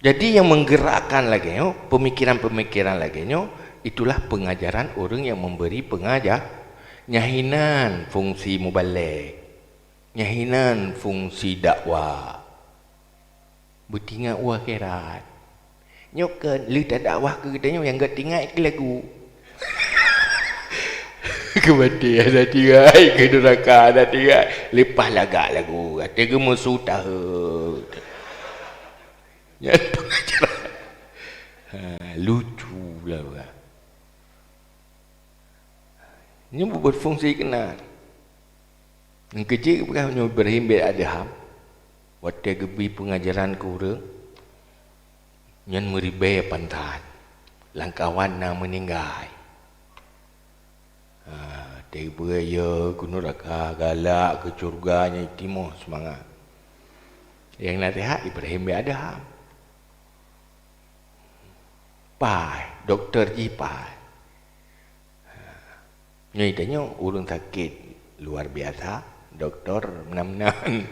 Jadi yang menggerakkan lagée nyoe, pemikiran-pemikiran lagée nyoe, itulah pengajaran ureuëng yang memberi pengajar. Nyan hinan fungsi mubalek. Nyan hinan fungsi dakwah. Beutingat u akhirat. Nyoe kan lheueh tadakwah keu geutanyoe nyang geutingat keu lagu. Keu maté hana tinggai, keu nuraka hana tinggai. Leupah lagak lagu, até geumeusu tahe. Nyan pengajaran. Ha, lucu lah ureuëng. Nyoe berfungsi keunan. Nyang keujeuet geupeugah nyoe Ibrahim bin Adham, watée geubri peungajaran keu ureuëng, nyan meuribée pantat, lam kawan na meuninggai. Ha, watée geupeugah ya keu nuraka, galak keu syeuruga, nyan timoh seumangat. Nyang naseuhat Ibrahim bin Adham. Pai, dokto jih pai. Nyoe tanyoe ureuëng sakét luar biasa, dokto meunan-meunan.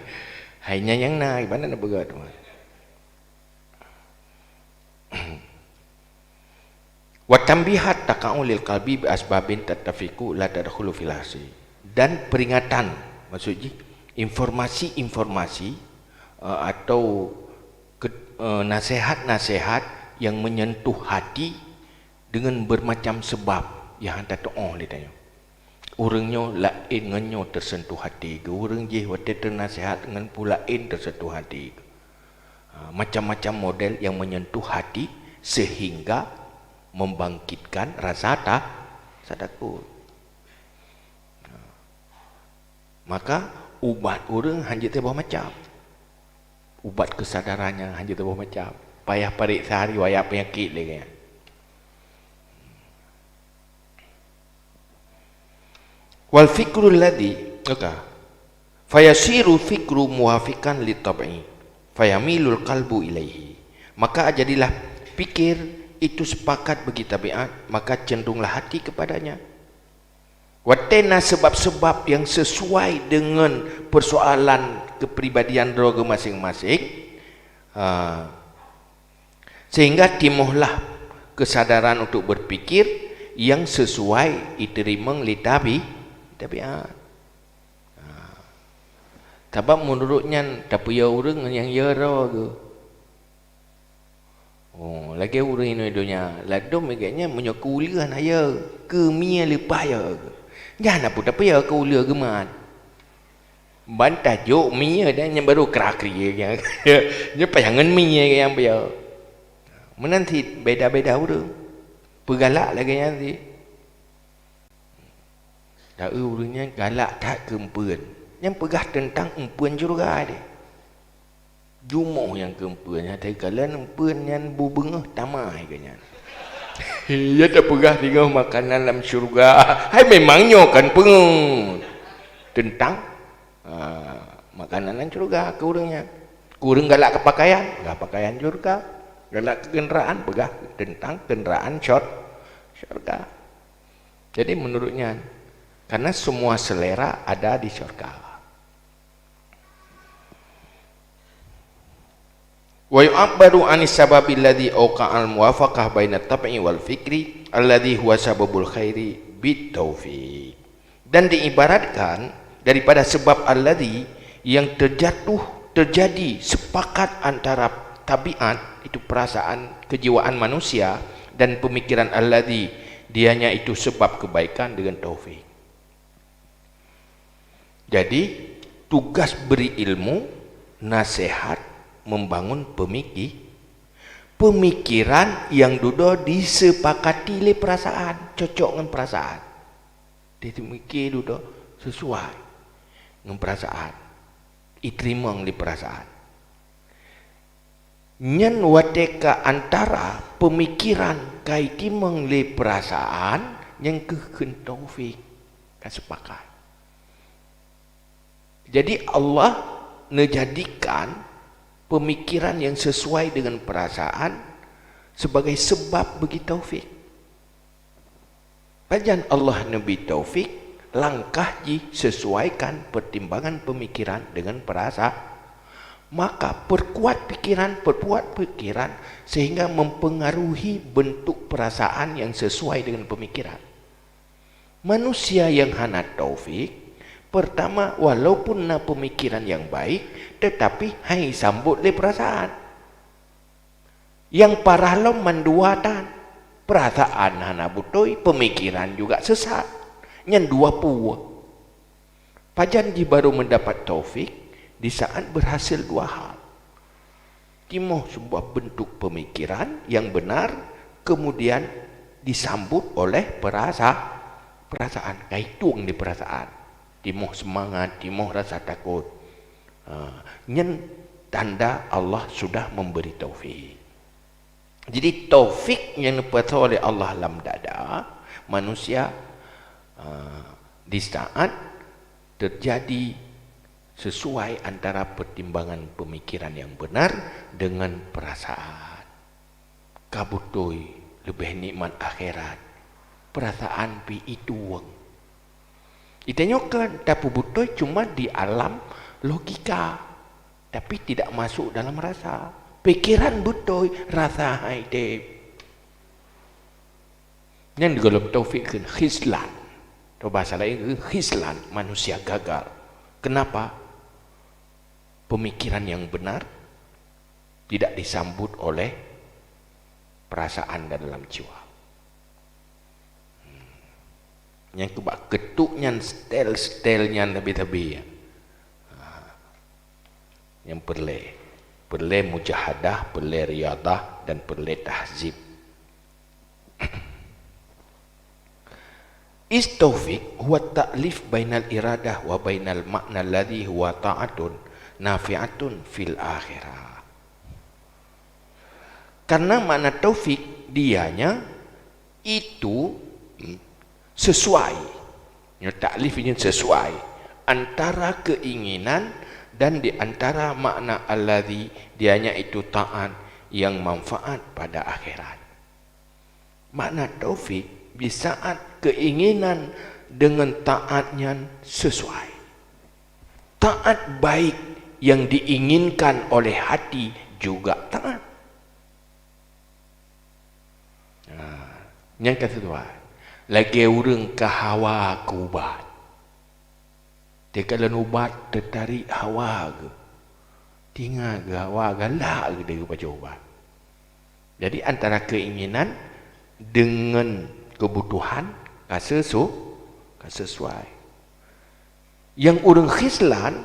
Hai nyan nyang na, ibarat na peugah teuma. Wa tanbihat taqa'u lil qalbi bi asbabin tattafiqu la tadkhulu fil hasi. Dan peringatan, maksud jih, informasi-informasi, eh, atau ke-, eh, nasihat-nasihat yang menyentuh hati dengan bermacam sebab nyang hana tatu'oh lé tanyoe. Ureuëng nyoe laén ngon nyoe teusentuh hati geuh, ureuëng jih watée teunasihat ngon peue laén teusentuh hati geuh. Ha, macam-macam model yang menyentuh hati sehingga membangkitkan rasa ta-, rasa takut. Maka ubat ureuëng hana jeuet saboh macam. Ubat keusadaran nyan hana jeuet saboh macam. Payah pareksa riwayat peunyakét lé nyan. Wal fikrul ladzi, maka, fayasiru fikru muwafiqan li tab'i, fayamilul qalbu ilaihi. Maka jadilah pikir itu sepakat bagi tabiat, maka cenderunglah hati kepadanya. Watée na sebab-sebab yang sesuai dengan persoalan kepribadian droe geuh masing-masing, ha, sehingga timohlah kesadaran untuk berpikir yang sesuai iteurimong lé tabi-, tabiat. Ha. Sabab meunurot nyan tapeuyö ureuëng nyang yö droe geuh. Oh, lagée ureuëng inoe donya, ladom lagée nyan meunyoe keu uleue hana yö, keu mie leupah yö. Nyan na peue tapeuyö keu uleue geumat. Ban tajok mie dan nyan baru krakri nyan. Nyan payangan mie nyang peuyö. Meunan cit beda-beda ureuëng. Peugalak lagée nyan cit. Ta-eu ureuëng nyan galak that keu eumpeuen. Nyan peugah teuntang eumpeuen syeuruga deh. Jumoh nyang keu eumpeuen, nyang teukalon eumpeuen nyan bu beungoh tamai keu nyan. Ya tapeugah singoh makanan lam syeuruga. Hai memang nyoe kan peungeut. Teuntang, ah, makanan lam syeuruga keu ureuëng nyan. Keu ureuëng galak keu pakaian, peugah pakaian syeuruga. Galak keu kenderaan, peugah teuntang kenderaan syur-, syeuruga. Jadi meunurot nyan, karena semua selera ada di syurga. Wa yu'abbaru anis sababil ladzi awqa'al muwafaqah bainat tab'i wal fikri alladzi huwa sababul khairi bit taufiq. Dan diibaratkan daripada sebab alladzi yang terjatuh, terjadi sepakat antara tabiat, itu perasaan kejiwaan manusia, dan pemikiran alladzi, dianya itu sebab kebaikan dengan taufik. Jadi, tugas beri ilmu, nasihat, membangun pemiki-, pemikiran yang dudoe disepakati lé perasaan, cocok ngon perasaan. Dipemiki dudoe sesuai ngon perasaan, iteurimong lé perasaan. Nyan watée ka antara pemikiran ka itimong lé perasaan, nyan keuh kheun taufik, ka sepakat. Jadi Allah neujadikan pemikiran yang sesuai dengan perasaan sebagai sebab bagi taufik. Pajan Allah neubri taufik, langkah jih sesuaikan pertimbangan pemikiran dengan perasa-, maka perkuat pikiran, perkuat pikiran sehingga mempengaruhi bentuk perasaan yang sesuai dengan pemikiran. Manusia yang hana taufik, pertama, walaupun na pemikiran yang baik, tetapi hai sambot lé perasaan. Nyang parah lom mandua tan, perasaan hana beutôi, pemikiran juga sesat. Nyan dua peue. Pajan jih baru mendapat taufik? Di saat berhasil dua hal. Timoh sebuah bentuk pemikiran yang benar, kemudian disambut oleh perasa-, perasaan, ka itueng di perasaan. Timoh semangat, timoh rasa takut. Ha, nyan tanda Allah sudah memberi taufik. Jadi, taufik nyang neupasoe lé Allah lam dada manusia, ha, di saat terjadi sesuai antara pertimbangan pemikiran yang benar dengan perasaan. Ka beutôi leubeh nikmat akhirat, perasaan pih itueng. Geutanyoe kan tapeubeutôi cuma di alam logika, tapi tidak masuk dalam rasa. Pikiran beutôi, rasa hai tem. Nyan di golom taufik kheun khislan. Atau bahasa lain kheun khislan, manusia gagal. Kenapa? Pemikiran yang benar tidak disambut oleh perasaan dan dalam jiwa. Nyang keubah keutuk nyan, stel-stel nyan sabe-sabe. Ha. Nyang peureulée, peureulée mujahadah, peureulée riadah, dan peureulée tahzib. Is taufiq huwa ta'lif bainal iradah wa bainal ma'na alladhi huwa ta'atun nafi'atun fil akhirah. Karena makna taufik dianya itu, hmm, sesuai. Nyoe ta'lif ini sesuai antara keinginan dan di antara makna alladhi, dianya itu taat yang manfaat pada akhirat. Makna taufik, di saat keinginan dengan taat nyan sesuai. Taat baik yang diinginkan oleh hati juga taat. Nah, nyang ka sesuai. Lagée ureuëng ka hawa keu ubat. Teuka lôn ubat teutarik hawa geuh. Tingat geuh hawa galak geuh deuh geupajoh ubat. Jadi, antara keinginan dengan kebutuhan ka sesu-, ka sesuai. Nyang ureuëng khizlan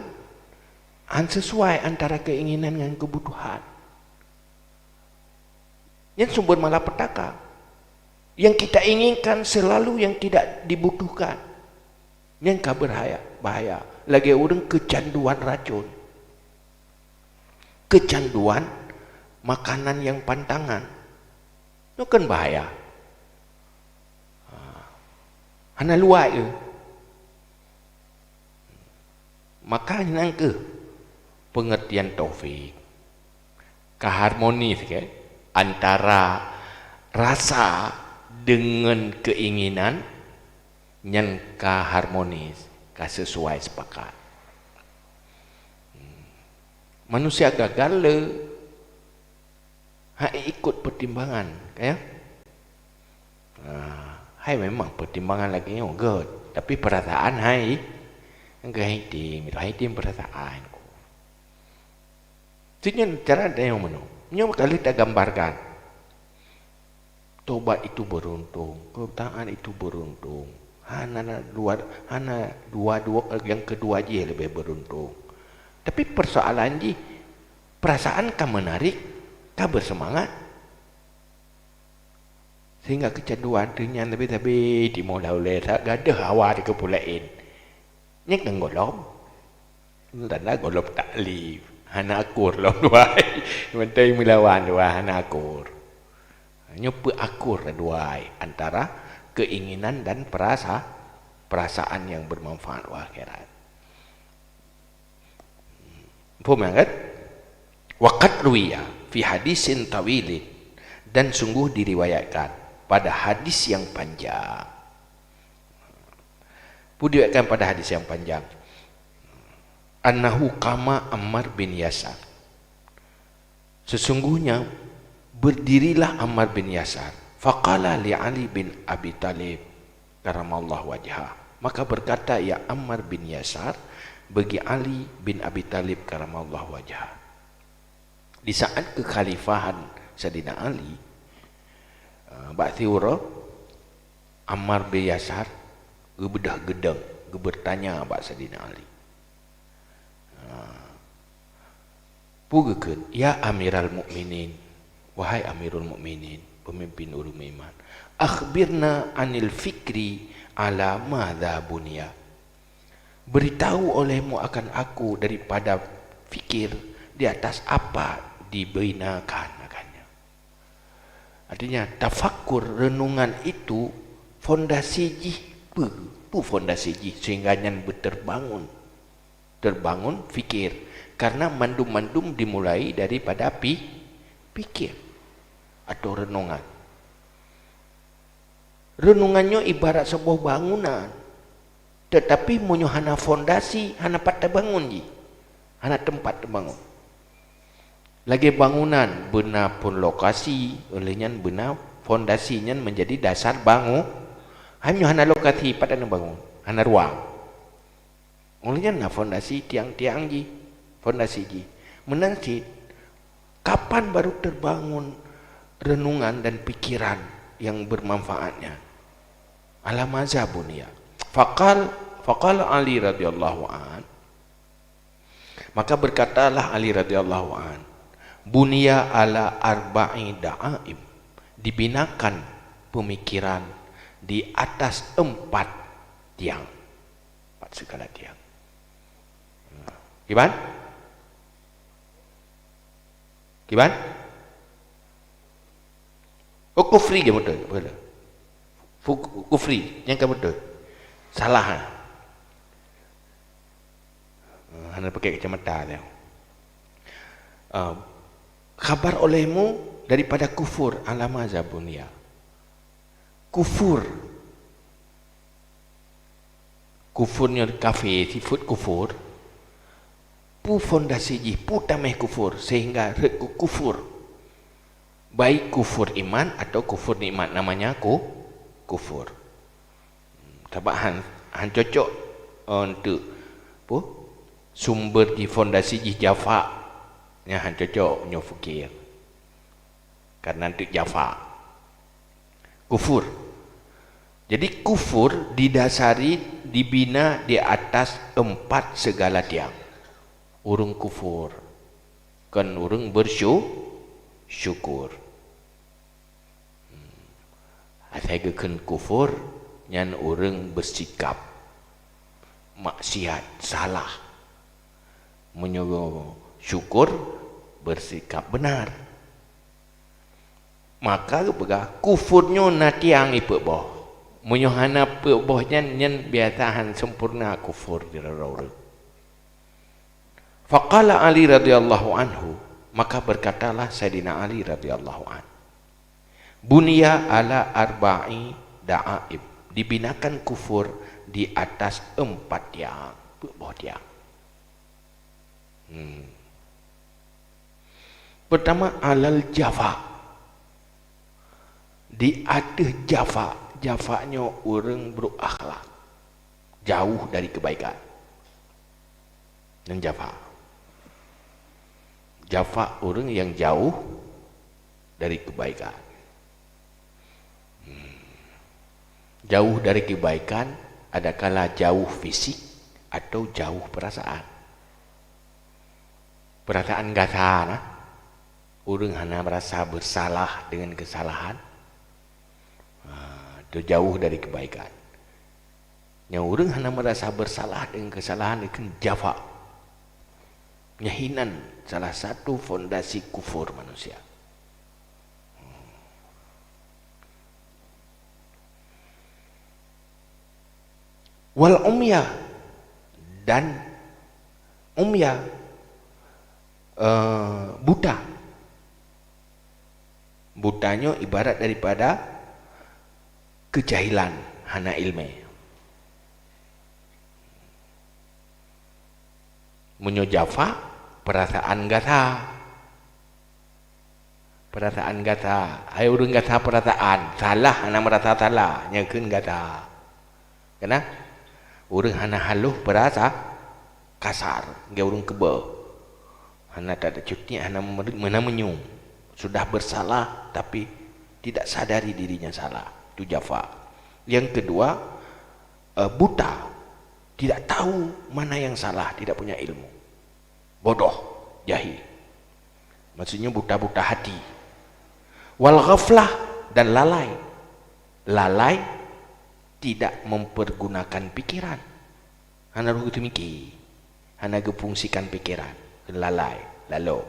hán sesuai antara keinginan ngon kebutuhan. Nyan sumber malapetaka. Yang kita inginkan selalu yang tidak dibutuhkan. Nyan ka berbahaya, bahaya. Lagée ureuëng keucanduan racun. Keucanduan makanan yang pantangan. Nyoe kan bahaya. Ha. Hana luwai eu. Maka nyan keuh pengertian taufik. Ka harmonis, kan? Antara rasa dengan keinginan, nyan ka harmonis, ka sesuai sepakat. Hmm. Manusia gagal le hana ikut pertimbangan, kan? Ah, hai memang pertimbangan lagée nyoe göt, tapi perasaan hai, hai tem, hai tem perasaan. Nyan cara tanyoe meunoe. Nyoe ka lheueh tagambarkan. Tobat itu beruntung, ketaatan itu beruntung. Hana dua, hana dua, dua, yang kedua jih lebih beruntung. Tapi persoalan jih, perasaan ka menarik, ka bersemangat. Sehingga keucanduan teuh nyan leubeh-leubeh timoh lam ulée that gadôh hawa di keupeue laén. Nyan kan gohlom. Tanda gohlom taklif. Hana akur lom duai. Mantong meulawan duai hana akur. Nyoe peuakur duai antara keinginan dan perasa-, perasaan yang bermanfaat u akhirat. Phom nyan kan? Wa qad ruwiya fi hadisin tawilin, dan sungguh diriwayatkan pada hadis yang panjang. Peue diriwayatkan pada hadis yang panjang? Annahu qama Ammar bin Yasar. Sesungguhnya berdirilah Ammar bin Yasar. Faqala li Ali bin Abi Thalib karamallahu wajhah. Maka berkata ia Ammar bin Yasar bagi Ali bin Abi Thalib karamallahu wajhah. Di saat kekhalifahan Saidina Ali, eh, bak siuroe, Ammar bin Yasar geubeudôh geudong, geubeutanya bak Saidina Ali. Ha. Peue geukheun, "Ya Amiral Mukminin, wahai Amirul Mukminin, pemimpin ureuëng meuiman, akhbirna anil fikri ala madza buniya." Beritahu olehmu akan aku daripada fikir di atas apa dibinakan akannya. Artinya, tafakkur, renungan itu fondasi jih peue? Peue fondasi jih sehingga nyan beuterbangun? Terbangun fikir. Karena mandum-mandum dimulai daripada pi-, pikir atau renungan. Renungan nyoe ibarat saboh bangunan. Tetapi meunyoe hana fondasi, hana pat tabangun jih. Hana teumpat tabangun. Lagée bangunan beuna pondasi, oleh nyan beuna fondasi nyan menjadi dasar bangu-, hai meunyoe hana lokasi, pat hana bangun, hana ruang. Oleh nyan na fondasi tiang-tiang jih. Fondasi jih. Meunan cit, kapan baru terbangun renungan dan pikiran yang bermanfaatnya? Ala maza buniya. Faqal, faqala Ali radhiyallahu an, maka berkatalah Ali radhiyallahu an, "Buniya ala arba'i da'aim." Dibinakan pemikiran di atas empat tiang. Empat segala tiang. Kiban? Kiban? Oh, kufri je beutôi. Beutôi. Fu-, kufri, nyang ka beutôi. Salah, ha. Ah, hana pakai kacamata dia. Ah, khabar olehmu daripada kufur, ala maza buniya. Kufur. Kufur nyoe kafé, sifeuet kufur. Peue fondasi jih, peue tameh kufur, sehingga rhot keu kufur. Baik kufur iman atau kufur nikmat, namanya ku-, kufur. Sabab han, han cocok, eh, untuk, peue, sumber jih, fondasi jih jafa. Nyan han cocok nyoe fikir. Karena untuk jafa. Kufur. Jadi, kufur didasari, dibina di atas empat segala tiang. Ureuëng kufur, kon ureuëng bersyu-, syukur. Hmm. Asai geukheun kufur, nyan ureuëng bersikap maksiat, salah. Meunyoe syukur, bersikap benar. Maka geupeugah, kufur nyoe na tiang ipeuet boh. Meunyoe hana peuet boh nyan, nyan biasa han sempurna kufur di droe ureuëng. Faqala Ali radhiyallahu anhu, maka berkatalah Saidina Ali radhiyallahu anhu, "Buniya ala arba'i da'aim." Dibinakan kufur di atas empat tiang, peuet boh tiang. Hmm. Pertama, alal jafa. Di ateueh jafa, jafa nyoe ureuëng brok akhlak, jauh dari kebaikan. Nyan jafa. Jafa ureuëng yang jauh dari kebaikan. Hmm. Jauh dari kebaikan, adakala jauh fisik atau jauh perasaan. Perasaan gata na, ureuëng hana merasa bersalah dengan kesalahan, ha, tu jauh dari kebaikan. Nyang ureuëng hana merasa bersalah dengan kesalahan, itu jafa. Nyan hinan salah satu fondasi kufur manusia. Wal umya, dan umya, eh, buta. Buta nyoe ibarat daripada kejahilan, hana ilmu. Meunyoe jafa, perasaan gata. Perasaan gata, hai ureuëng gata perasaan, salah hana merasa salah, nyan kheun gata. Keunan, ureuëng hana halôh peurasa kasar, lagée ureuëng keubah. Hana tada cuti, hana meuneuk, hana meunyoe. Sudah bersalah, tapi tidak sadari dirinya salah. Itu jafa. Yang kedua, eh, buta. Tidak tahu mana yang salah, tidak punya ilmu. Bodoh, jahil. Maksudnya buta-buta hati. Wal ghaflah, dan lalai. Lalai tidak mempergunakan pikiran. Hana roh geuteumiki. Hana geufungsikan pikiran. Lalai, lalo.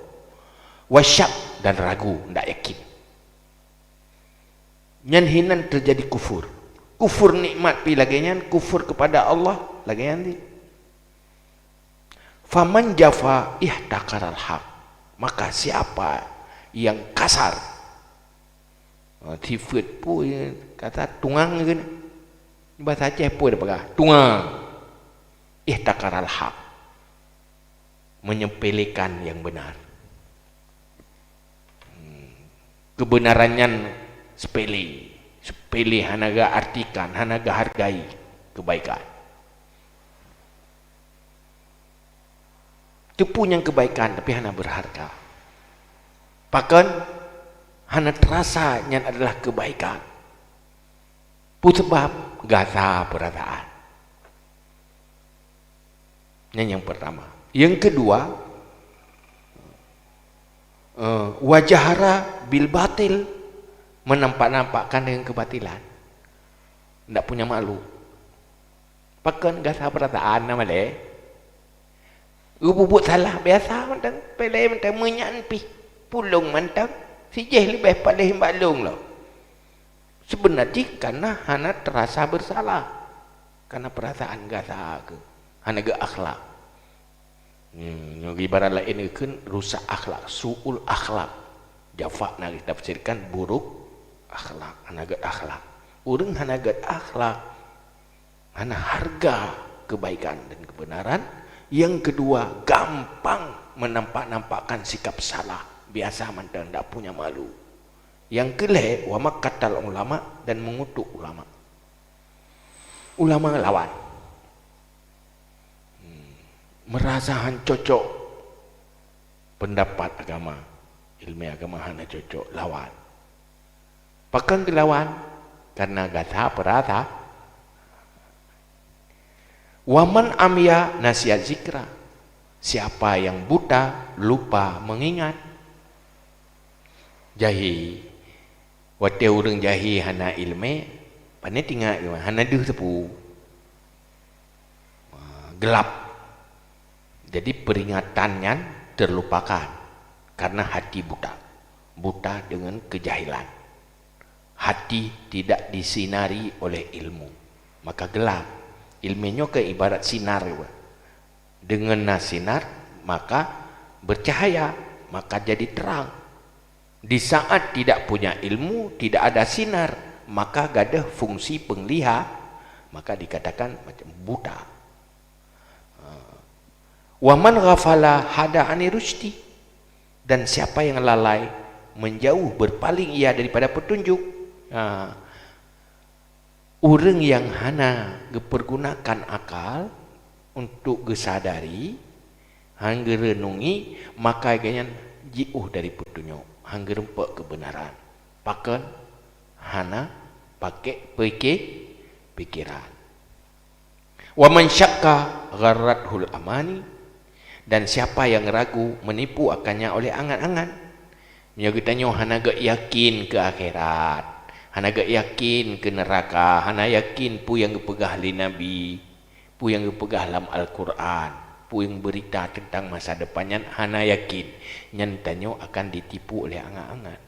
Wasyak, dan ragu, ndak yakin. Nyan hinan terjadi kufur. Kufur nikmat pi lagée nyan, kufur kepada Allah lagée nyan di. Faman jafa ihtaqaral haq. Maka siapa yang kasar, ha, sifeuet peue, kata tungang keunan. Bahasa Aceh peue dipeugah? Tungang. Ihtaqaral haq. Menyepelekan yang benar. Hmm. Kebenaran nyan sepele. Sepele, hana geuartikan, hana geuhargai kebaikan. Teupeu nyang keubaikan tapi hana beurharga. Pakon? Hana teurasa nyan adalah keubaikan. Peue sabab? Gasa peurasaan. Nyan nyang peurtama. Nyang keudua, eh, wa jahara bil batil, menampak-nampakkan dengan kebatilan. Ndak punya malu. Pakon? Gasa peurasaan na malée. Geububuet salah biasa mantong, peureulée mantong, meunyan pih pulong mantong, sijih leubeh paléh bak lôn lom. Seubeuna jih kareuna hana teurasa beusalah, kareuna peurasaan gasa keu, hana gét akhlak. Hmm, ibarat laén geukheun rusak akhlak, su'ul akhlak. Jafa na geutafsirkan buruk akhlak, hana gét akhlak. Ureuëng hana gét akhlak, hana harga kebaikan dan kebenaran. Yang kedua, gampang menampak-nampakkan sikap salah, biasa mantong, ndak punya malu. Yang kelhée, wa maqatal ulama, dan mengutuk ulama. Ulama lawan. Hmm. Merasa han cocok pendapat agama, ilmu agama hana cocok, lawan. Pakon geulawan? Karena gasa peurasa. Wa man amya nasiya zikra. Siapa yang buta, lupa mengingat. Jahi. Watée ureuëng jahi hana iéleumé, pane tingat, hana deuh sapeue. Gelap. Jadi, peringatan nyan terlupakan karena hati buta. Buta dengan kejahilan. Hati tidak disinari oleh ilmu, maka gelap. Iéleumé nyoe kan ibarat sinar. Deungon na sinar, maka bercahaya, maka jadi terang. Di saat tidak punya ilmu, tidak ada sinar, maka gadoh fungsi pengliha, maka dikatakan macam buta. Ha. Wa man ghafala hada ani rusydi. Dan siapa yang lalai, menjauh, berpaling ia daripada petunjuk. Ha. Ureuëng nyang hana geupeurgunakan akal untuk geusadari, han geureunungi, maka gobnyan jiôh dari peutunyok, han geurumpok keubeunaran. Pakon? Hana pakék pike-, pikeran. Wa man syakka gharrathul amani, dan siapa yang ragu, menipu akannya oleh angan-angan. Meunyoe geutanyoe hana gét yakin keu akhirat, hana gét yakin keu neuraka, hana yakin peue nyang geupeugah lé Nabi, peue nyang geupeugah lam Al-Qur'an, peue nyang beurita teuntang masa depan nyan hana yakin, nyan tanyoe akan ditipu oleh angan-angan.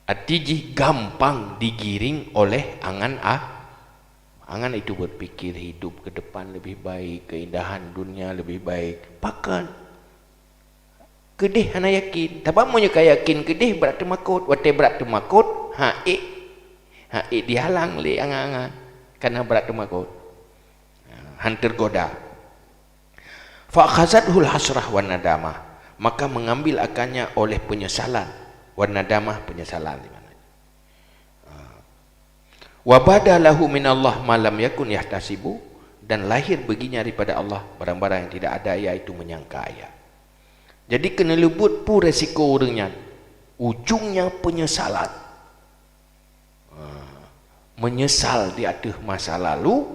Até jih gampang digiring oleh angan a-, angan itu berpikir hidup ke depan lebih baik, keindahan dunia lebih baik. Pakon? Keudeh hana yakin. Tapi meunyoe ka yakin keudeh, brat teumakot. Watée brat teumakot, ha'ék, ha'ék dihalang lé angan-angan. Karena brat teumakot. Han tergoda. Fa akhazathul hasrah wan nadamah, maka mengambil akannya oleh penyesalan, wan nadamah, penyesalan di mana. Wa bada lahu minallah ma lam yakun yahtasibu, dan lahir baginya daripada Allah barang-barang yang tidak ada ia itu menyangka ia. Jadi keuneuleubuet peue resiko ureuëng nyan, ujungnya penyesalan. Ha, menyesal di ateueh masa lalu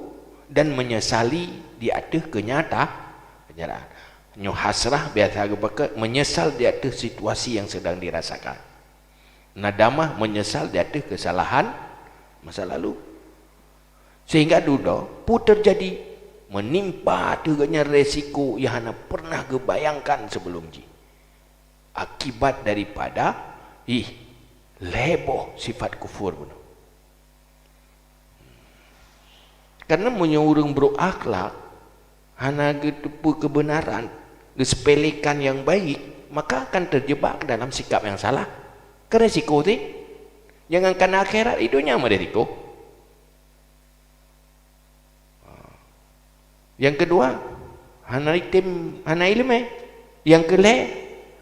dan menyesali di ateueh keunyata-, kenyataan. Nyoe hasrah biasa geupakat menyesal di ateueh situasi yang sedang dirasakan. Nadamah menyesal di ateueh kesalahan masa lalu. Sehingga dudoe peue teujadi, meunimpa ateueh gobnyan resiko nyang hana pernah geubayangkan sebelum jih. Akibat daripada, ih, lhée boh sifat kufur bunoe. Karena meunyoe ureuëng brok akhlak, hana geuteupeue keubeunaran, geusepelekan nyang baik, maka akan terjebak dalam sikap nyang salah. Kan resiko teuh. Jangankan akhirat, di donya meuresiko. Nyang keudua, hana item, hana iéleumé. Nyang keulhée,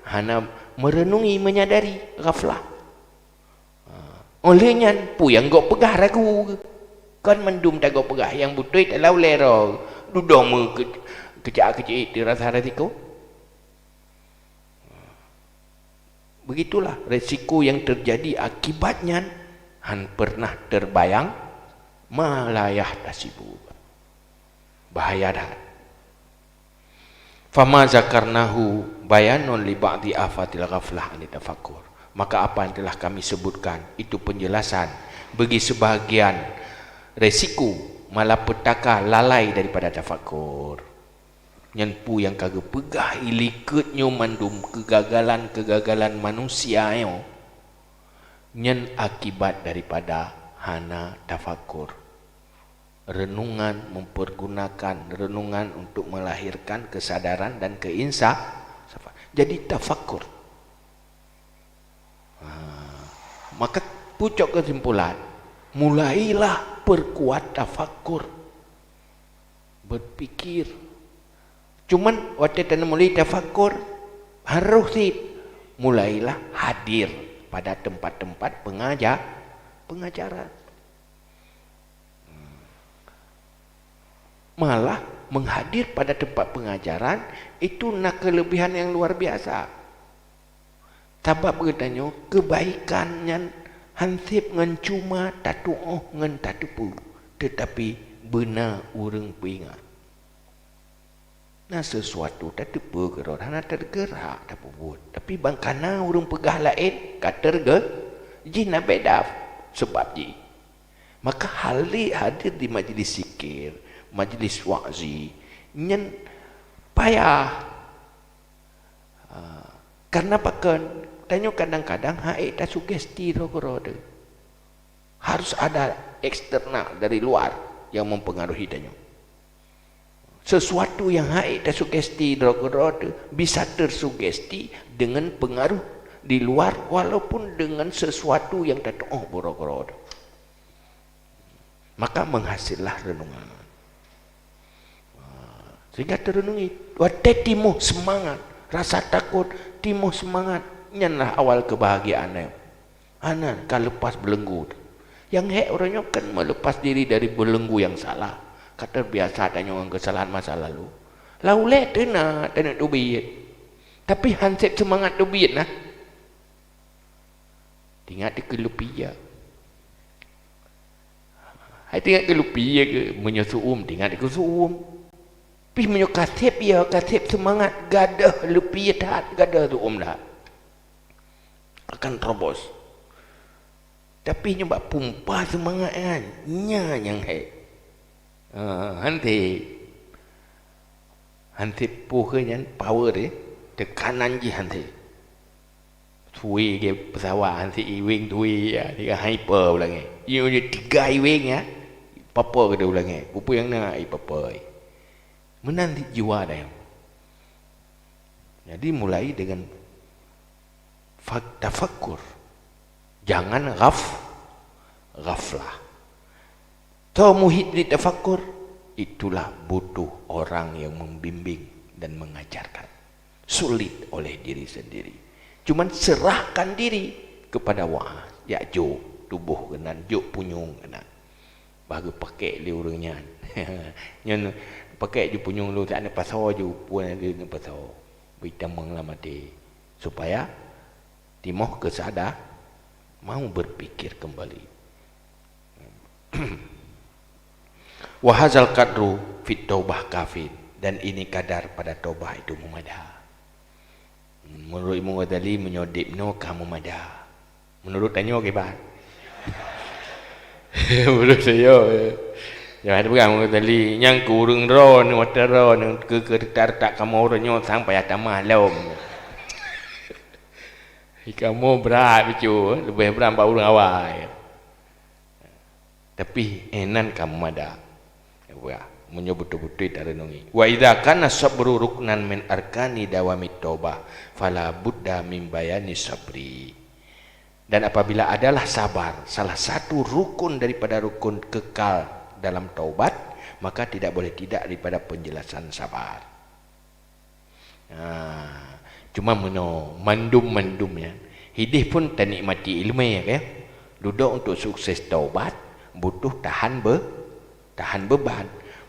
hana meureunungi, menyadari, ghaflah. Ha, óh lheueh nyan, peue nyang gob peugah ragu. Kon mandum tagob peugah, nyang beutôi talawa lé droe. Dudoe meu-, Keucak-keucik teurasa resiko. Begitulah resiko yang terjadi akibat nyan han pernah terbayang, ma la yahtasibu. Bahaya that. Fama zakarnahu bayanun li ba'di afatil ghaflah anit tafakkur. Maka apa yang telah kami sebutkan itu penjelasan bagi sebahagian resiko malapetaka lalai daripada tafakkur. Nyan peue nyang ka geupeugah i likot nyoe mandum keugagalan-keugagalan manusia nyoe, nyan akibat daripada hana tafakkur. Renungan, mempergunakan renungan untuk melahirkan kesadaran dan keinsa-, jadi tafakkur. Ha, maka pucok kesimpulan, mulailah perkuat tafakkur. Berpikir. Cuman watée taneuk mulai tafakkur, harôh cit mulailah hadir pada tempat-tempat pengaja-, pengajaran. Malah menghadir pada tempat pengajaran itu na kelebihan yang luar biasa. Sabab geutanyoe keubaikan nyan han seb ngon cuma tatuoh ngon tateupeue, teutapi beuna ureuëng peuingat. Na sesuatu tateupeue keudroe hana teugerak tapeubuet, tapi ban kana ureuëng peugah laén ka teuge-, jih na beda seubab jih. Maka hali hadir di majlis zikir, majlis wa'zi, nyan payah. Ha, karena pakon? Tanyoe kadang-kadang han ék tasugesti droe keudroe teuh. Harus ada eksternal dari luar yang mempengaruhi tanyoe. Sesuatu yang han ék tasugesti droe keudroe teuh bisa tersugesti dengan pengaruh di luar, walaupun dengan sesuatu yang tatuoh bak droe keudroe teuh. Maka menghasillah renungan. Sehingga teurenungi, watée timoh seumangat, rasa takot, timoh seumangat, nyanlah awal keubahgiaan nyoe. Hana ka leupas beulenggu. Nyang hék uroe nyoe kan meulepas diri dari beulenggu nyang salah. Ka teubiasa tanyoe ngon keusalahan masa lalu. Lau lé teuna taneuk teubiet. Tapi han seb seumangat teubiet na. Tingat dikeulupi ya. Hai tingat keulupi ya ke, meunyoe suum, tingat dikeulupi suum. Pih meunyoe ka seb ya, ka seb seumangat, gadôh leupi that, gadôh suum that. Akan terobos. Tapi nyoe bak pumpa seumangat nyan, nya nyang hék. Ha, han seb. Han seb poh nyan power, eh, teukanan jih han seb. Sue ke pesawat han seb iweng sue, ya, tiga hyper ulangé. Iyo, iyo, tiga iweng, ya. Papa keu ulangé. Peue-peue nyang na, eh, papa. Meunan seb jiwa dayang. Jadi mulai dengan Fa-, tafakkur. Jangan ghaf-, ghaflah. Tho muhit di tafakkur, itulah butuh orang yang membimbing dan mengajarkan. Sulit oleh diri sendiri. Cuman serahkan diri kepada wa'az. Jak jok tuboh keunan, jok punyueng keunan. Bah geupakèk lé ureuëng nyan. Nyan pakèk ju punyueng lôn, saat neupasoe ju, peue nyang lôn pasoe. Bri tamong lam até. Supaya timoh keusada, mau berpikir kembali. Wa hadzal qadru fit taubah kafin. Dan ini kadar pada taubah itu meumada. Meunurot Imam Ghazali, meunyoe udeb nyoe ka meumada. Meunurot tanyoe kiban? Meunurot tanyoe, ya. Jangan peugah Imam Ghazali, nyang keu ureuëng droeneuh, watèe droeneuh, keu, keu retak-retak kamoe uroe nyoe sang payah tamah lom. Di kamoe brat bacut, leubeh brat bak ureuëng awai. Tapi, eh, nan ka meumada. Ya, meunyoe beutôi-beutôi tarenungi. Wa idza kana sabru ruknan min arkani dawamit taubah, fala budda min bayani sabri. Dan apabila adalah sabar salah satu rukun daripada rukun kekal dalam taubat, maka tidak boleh tidak daripada penjelasan sabar. Ha, cuma meunyoe mandum-mandum nyan, hidéh pun tanikmati iéleumé, ya kan? Dudoe untuk sukses taubat, butuh tahan be-, tahan beuban.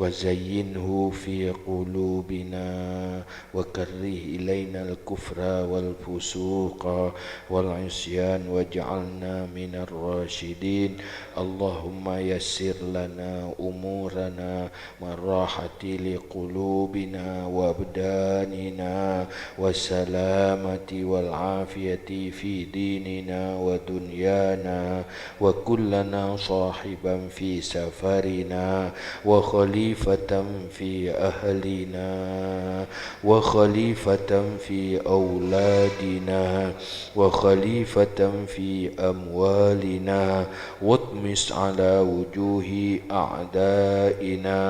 وزينه في قلوبنا وكره إلينا الكفر والفسوق والعصيان واجعلنا من الراشدين. اللهم يسر لنا أمورنا من راحة لقلوبنا وأبداننا والسلامة والعافية في ديننا ودنيانا، وكن لنا صاحبا في سفرنا، وخليفة في أهلنا، وخليفة في أولادنا، وخليفة في أموالنا، واطمس على وجوه أعدائنا،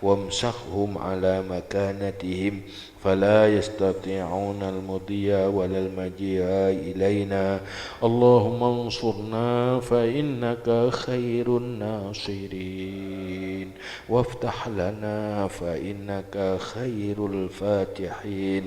وامسخهم على مكانتهم، فلا يستطيعون المضي ولا المجيء إلينا. اللهم انصرنا فإنك خير الناصرين، وافتح لنا فإنك خير الفاتحين،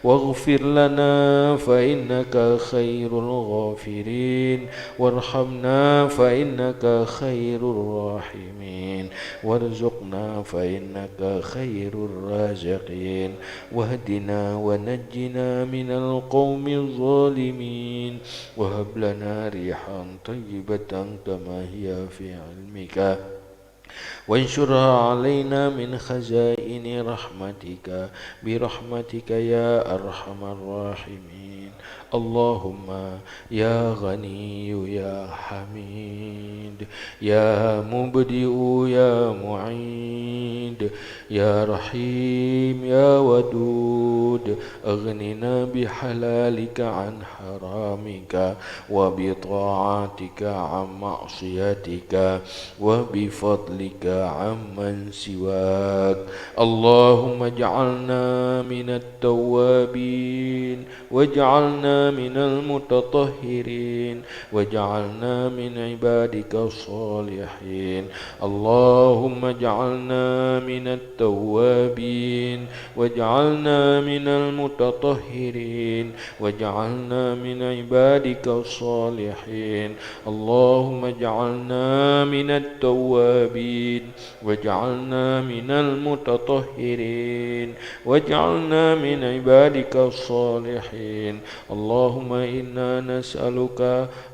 واغفر لنا فإنك خير الغافرين، وارحمنا فإنك خير الراحمين، وارزقنا فإنك خير الرازقين، واهدنا ونجنا من القوم الظالمين، وهب لنا ريحا طيبة كما هي في علمك، وانشرها علينا من خزائن رحمتك برحمتك يا أرحم الراحمين. اللهم يا غني يا حميد، يا مبدئ يا معيد، يا رحيم يا ودود، أغننا بحلالك عن حرامك، وبطاعتك عن معصيتك، وبفضلك عمن سواك. اللهم اجعلنا من التوابين، واجعلنا من المتطهرين، واجعلنا من عبادك الصالحين. اللهم اجعلنا من التوابين، واجعلنا من المتطهرين، واجعلنا من عبادك الصالحين. اللهم اجعلنا من التوابين، واجعلنا من المتطهرين، واجعلنا من عبادك الصالحين. اللهم إنا نسألك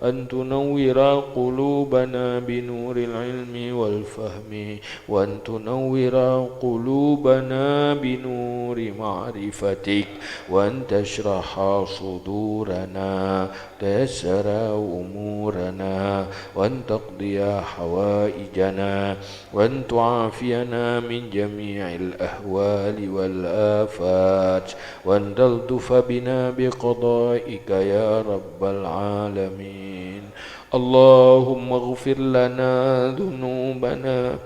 أن تنور قلوبنا بنور العلم والفهم، وأن تنور قلوبنا بنور معرفتك، وأن تشرح صدورنا، تيسر أمورنا، وأن تقضي حوائجنا، وأن تعافينا من جميع الأهوال والآفات، وأن تلطف بنا بقضائك يا رب العالمين. اللهم اغفر لنا ذنوبنا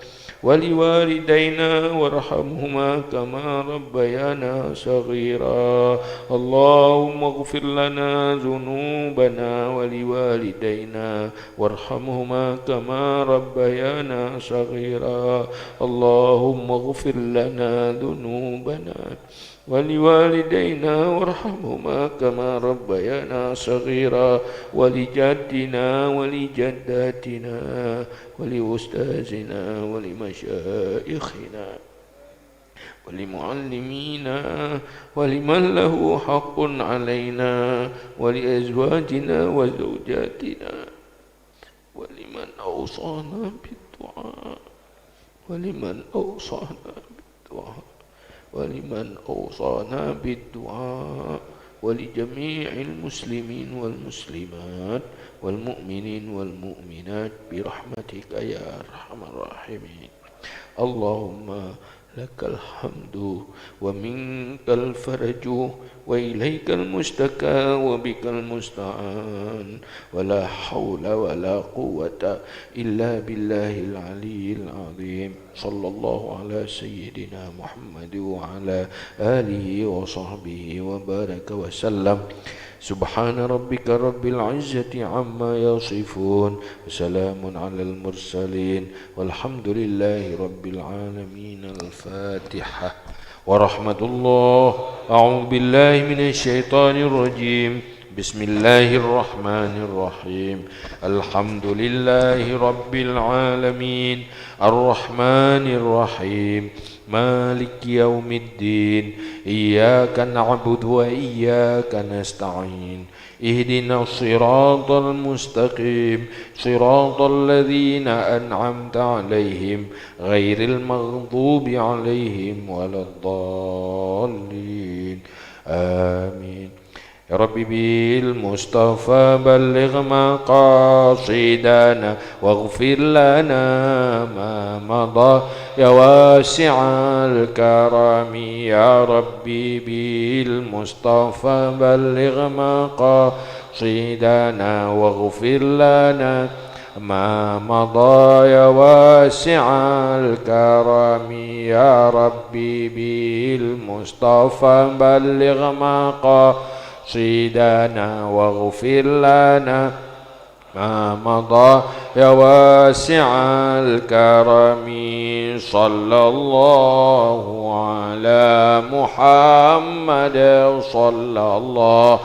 ولوالدينا وارحمهما كما ربيانا صغيرا. اللهم اغفر لنا ذنوبنا ولوالدينا وارحمهما كما ربيانا صغيرا. اللهم اغفر لنا ذنوبنا ولوالدينا وارحمهما كما ربيانا صغيرا، ولجدنا ولجداتنا ولأستاذنا ولمشايخنا ولمعلمينا ولمن له حق علينا ولأزواجنا وزوجاتنا ولمن أوصانا بالدعاء، ولمن أوصانا بالدعاء، ولمن أوصانا بالدعاء، ولجميع المسلمين والمسلمات، والمؤمنين والمؤمنات، برحمتك يا أرحم الراحمين. اللهم لك الحمد ومنك الفرج وإليك المشتكى وبك المستعان، ولا حول ولا قوة إلا بالله العلي العظيم. صلى الله على سيدنا محمد وعلى آله وصحبه وبارك وسلم. سبحان ربك رب العزة عما يصفون، وسلام على المرسلين، والحمد لله رب العالمين. الفاتحة. ورحمة الله. أعوذ بالله من الشيطان الرجيم. بسم الله الرحمن الرحيم. الحمد لله رب العالمين. الرحمن الرحيم. مالك يوم الدين. إياك نعبد وإياك نستعين. اهدنا الصراط المستقيم. صراط الذين أنعمت عليهم غير المغضوب عليهم ولا الضالين. آمين. يا رب بالمصطفى بلغ مقاصدنا واغفر لنا ما مضى يا واسع الكرم. يا رب بالمصطفى بلغ مقاصدنا واغفر لنا ما مضى يا واسع الكرم. يا رب بالمصطفى بلغ مقاصدنا واغفر لنا ما مضى يا واسع الكرم. صلى الله على محمد، صلى الله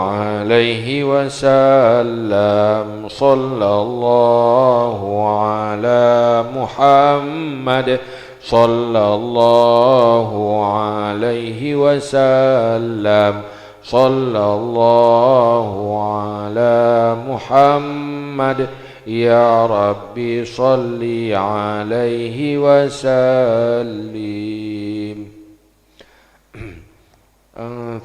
عليه وسلم. صلى الله على محمد، صلى الله عليه وسلم. صلى الله على محمد. يا رب صل عليه وسلم. Eh,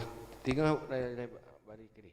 tinggal dari, dari, dari kiri.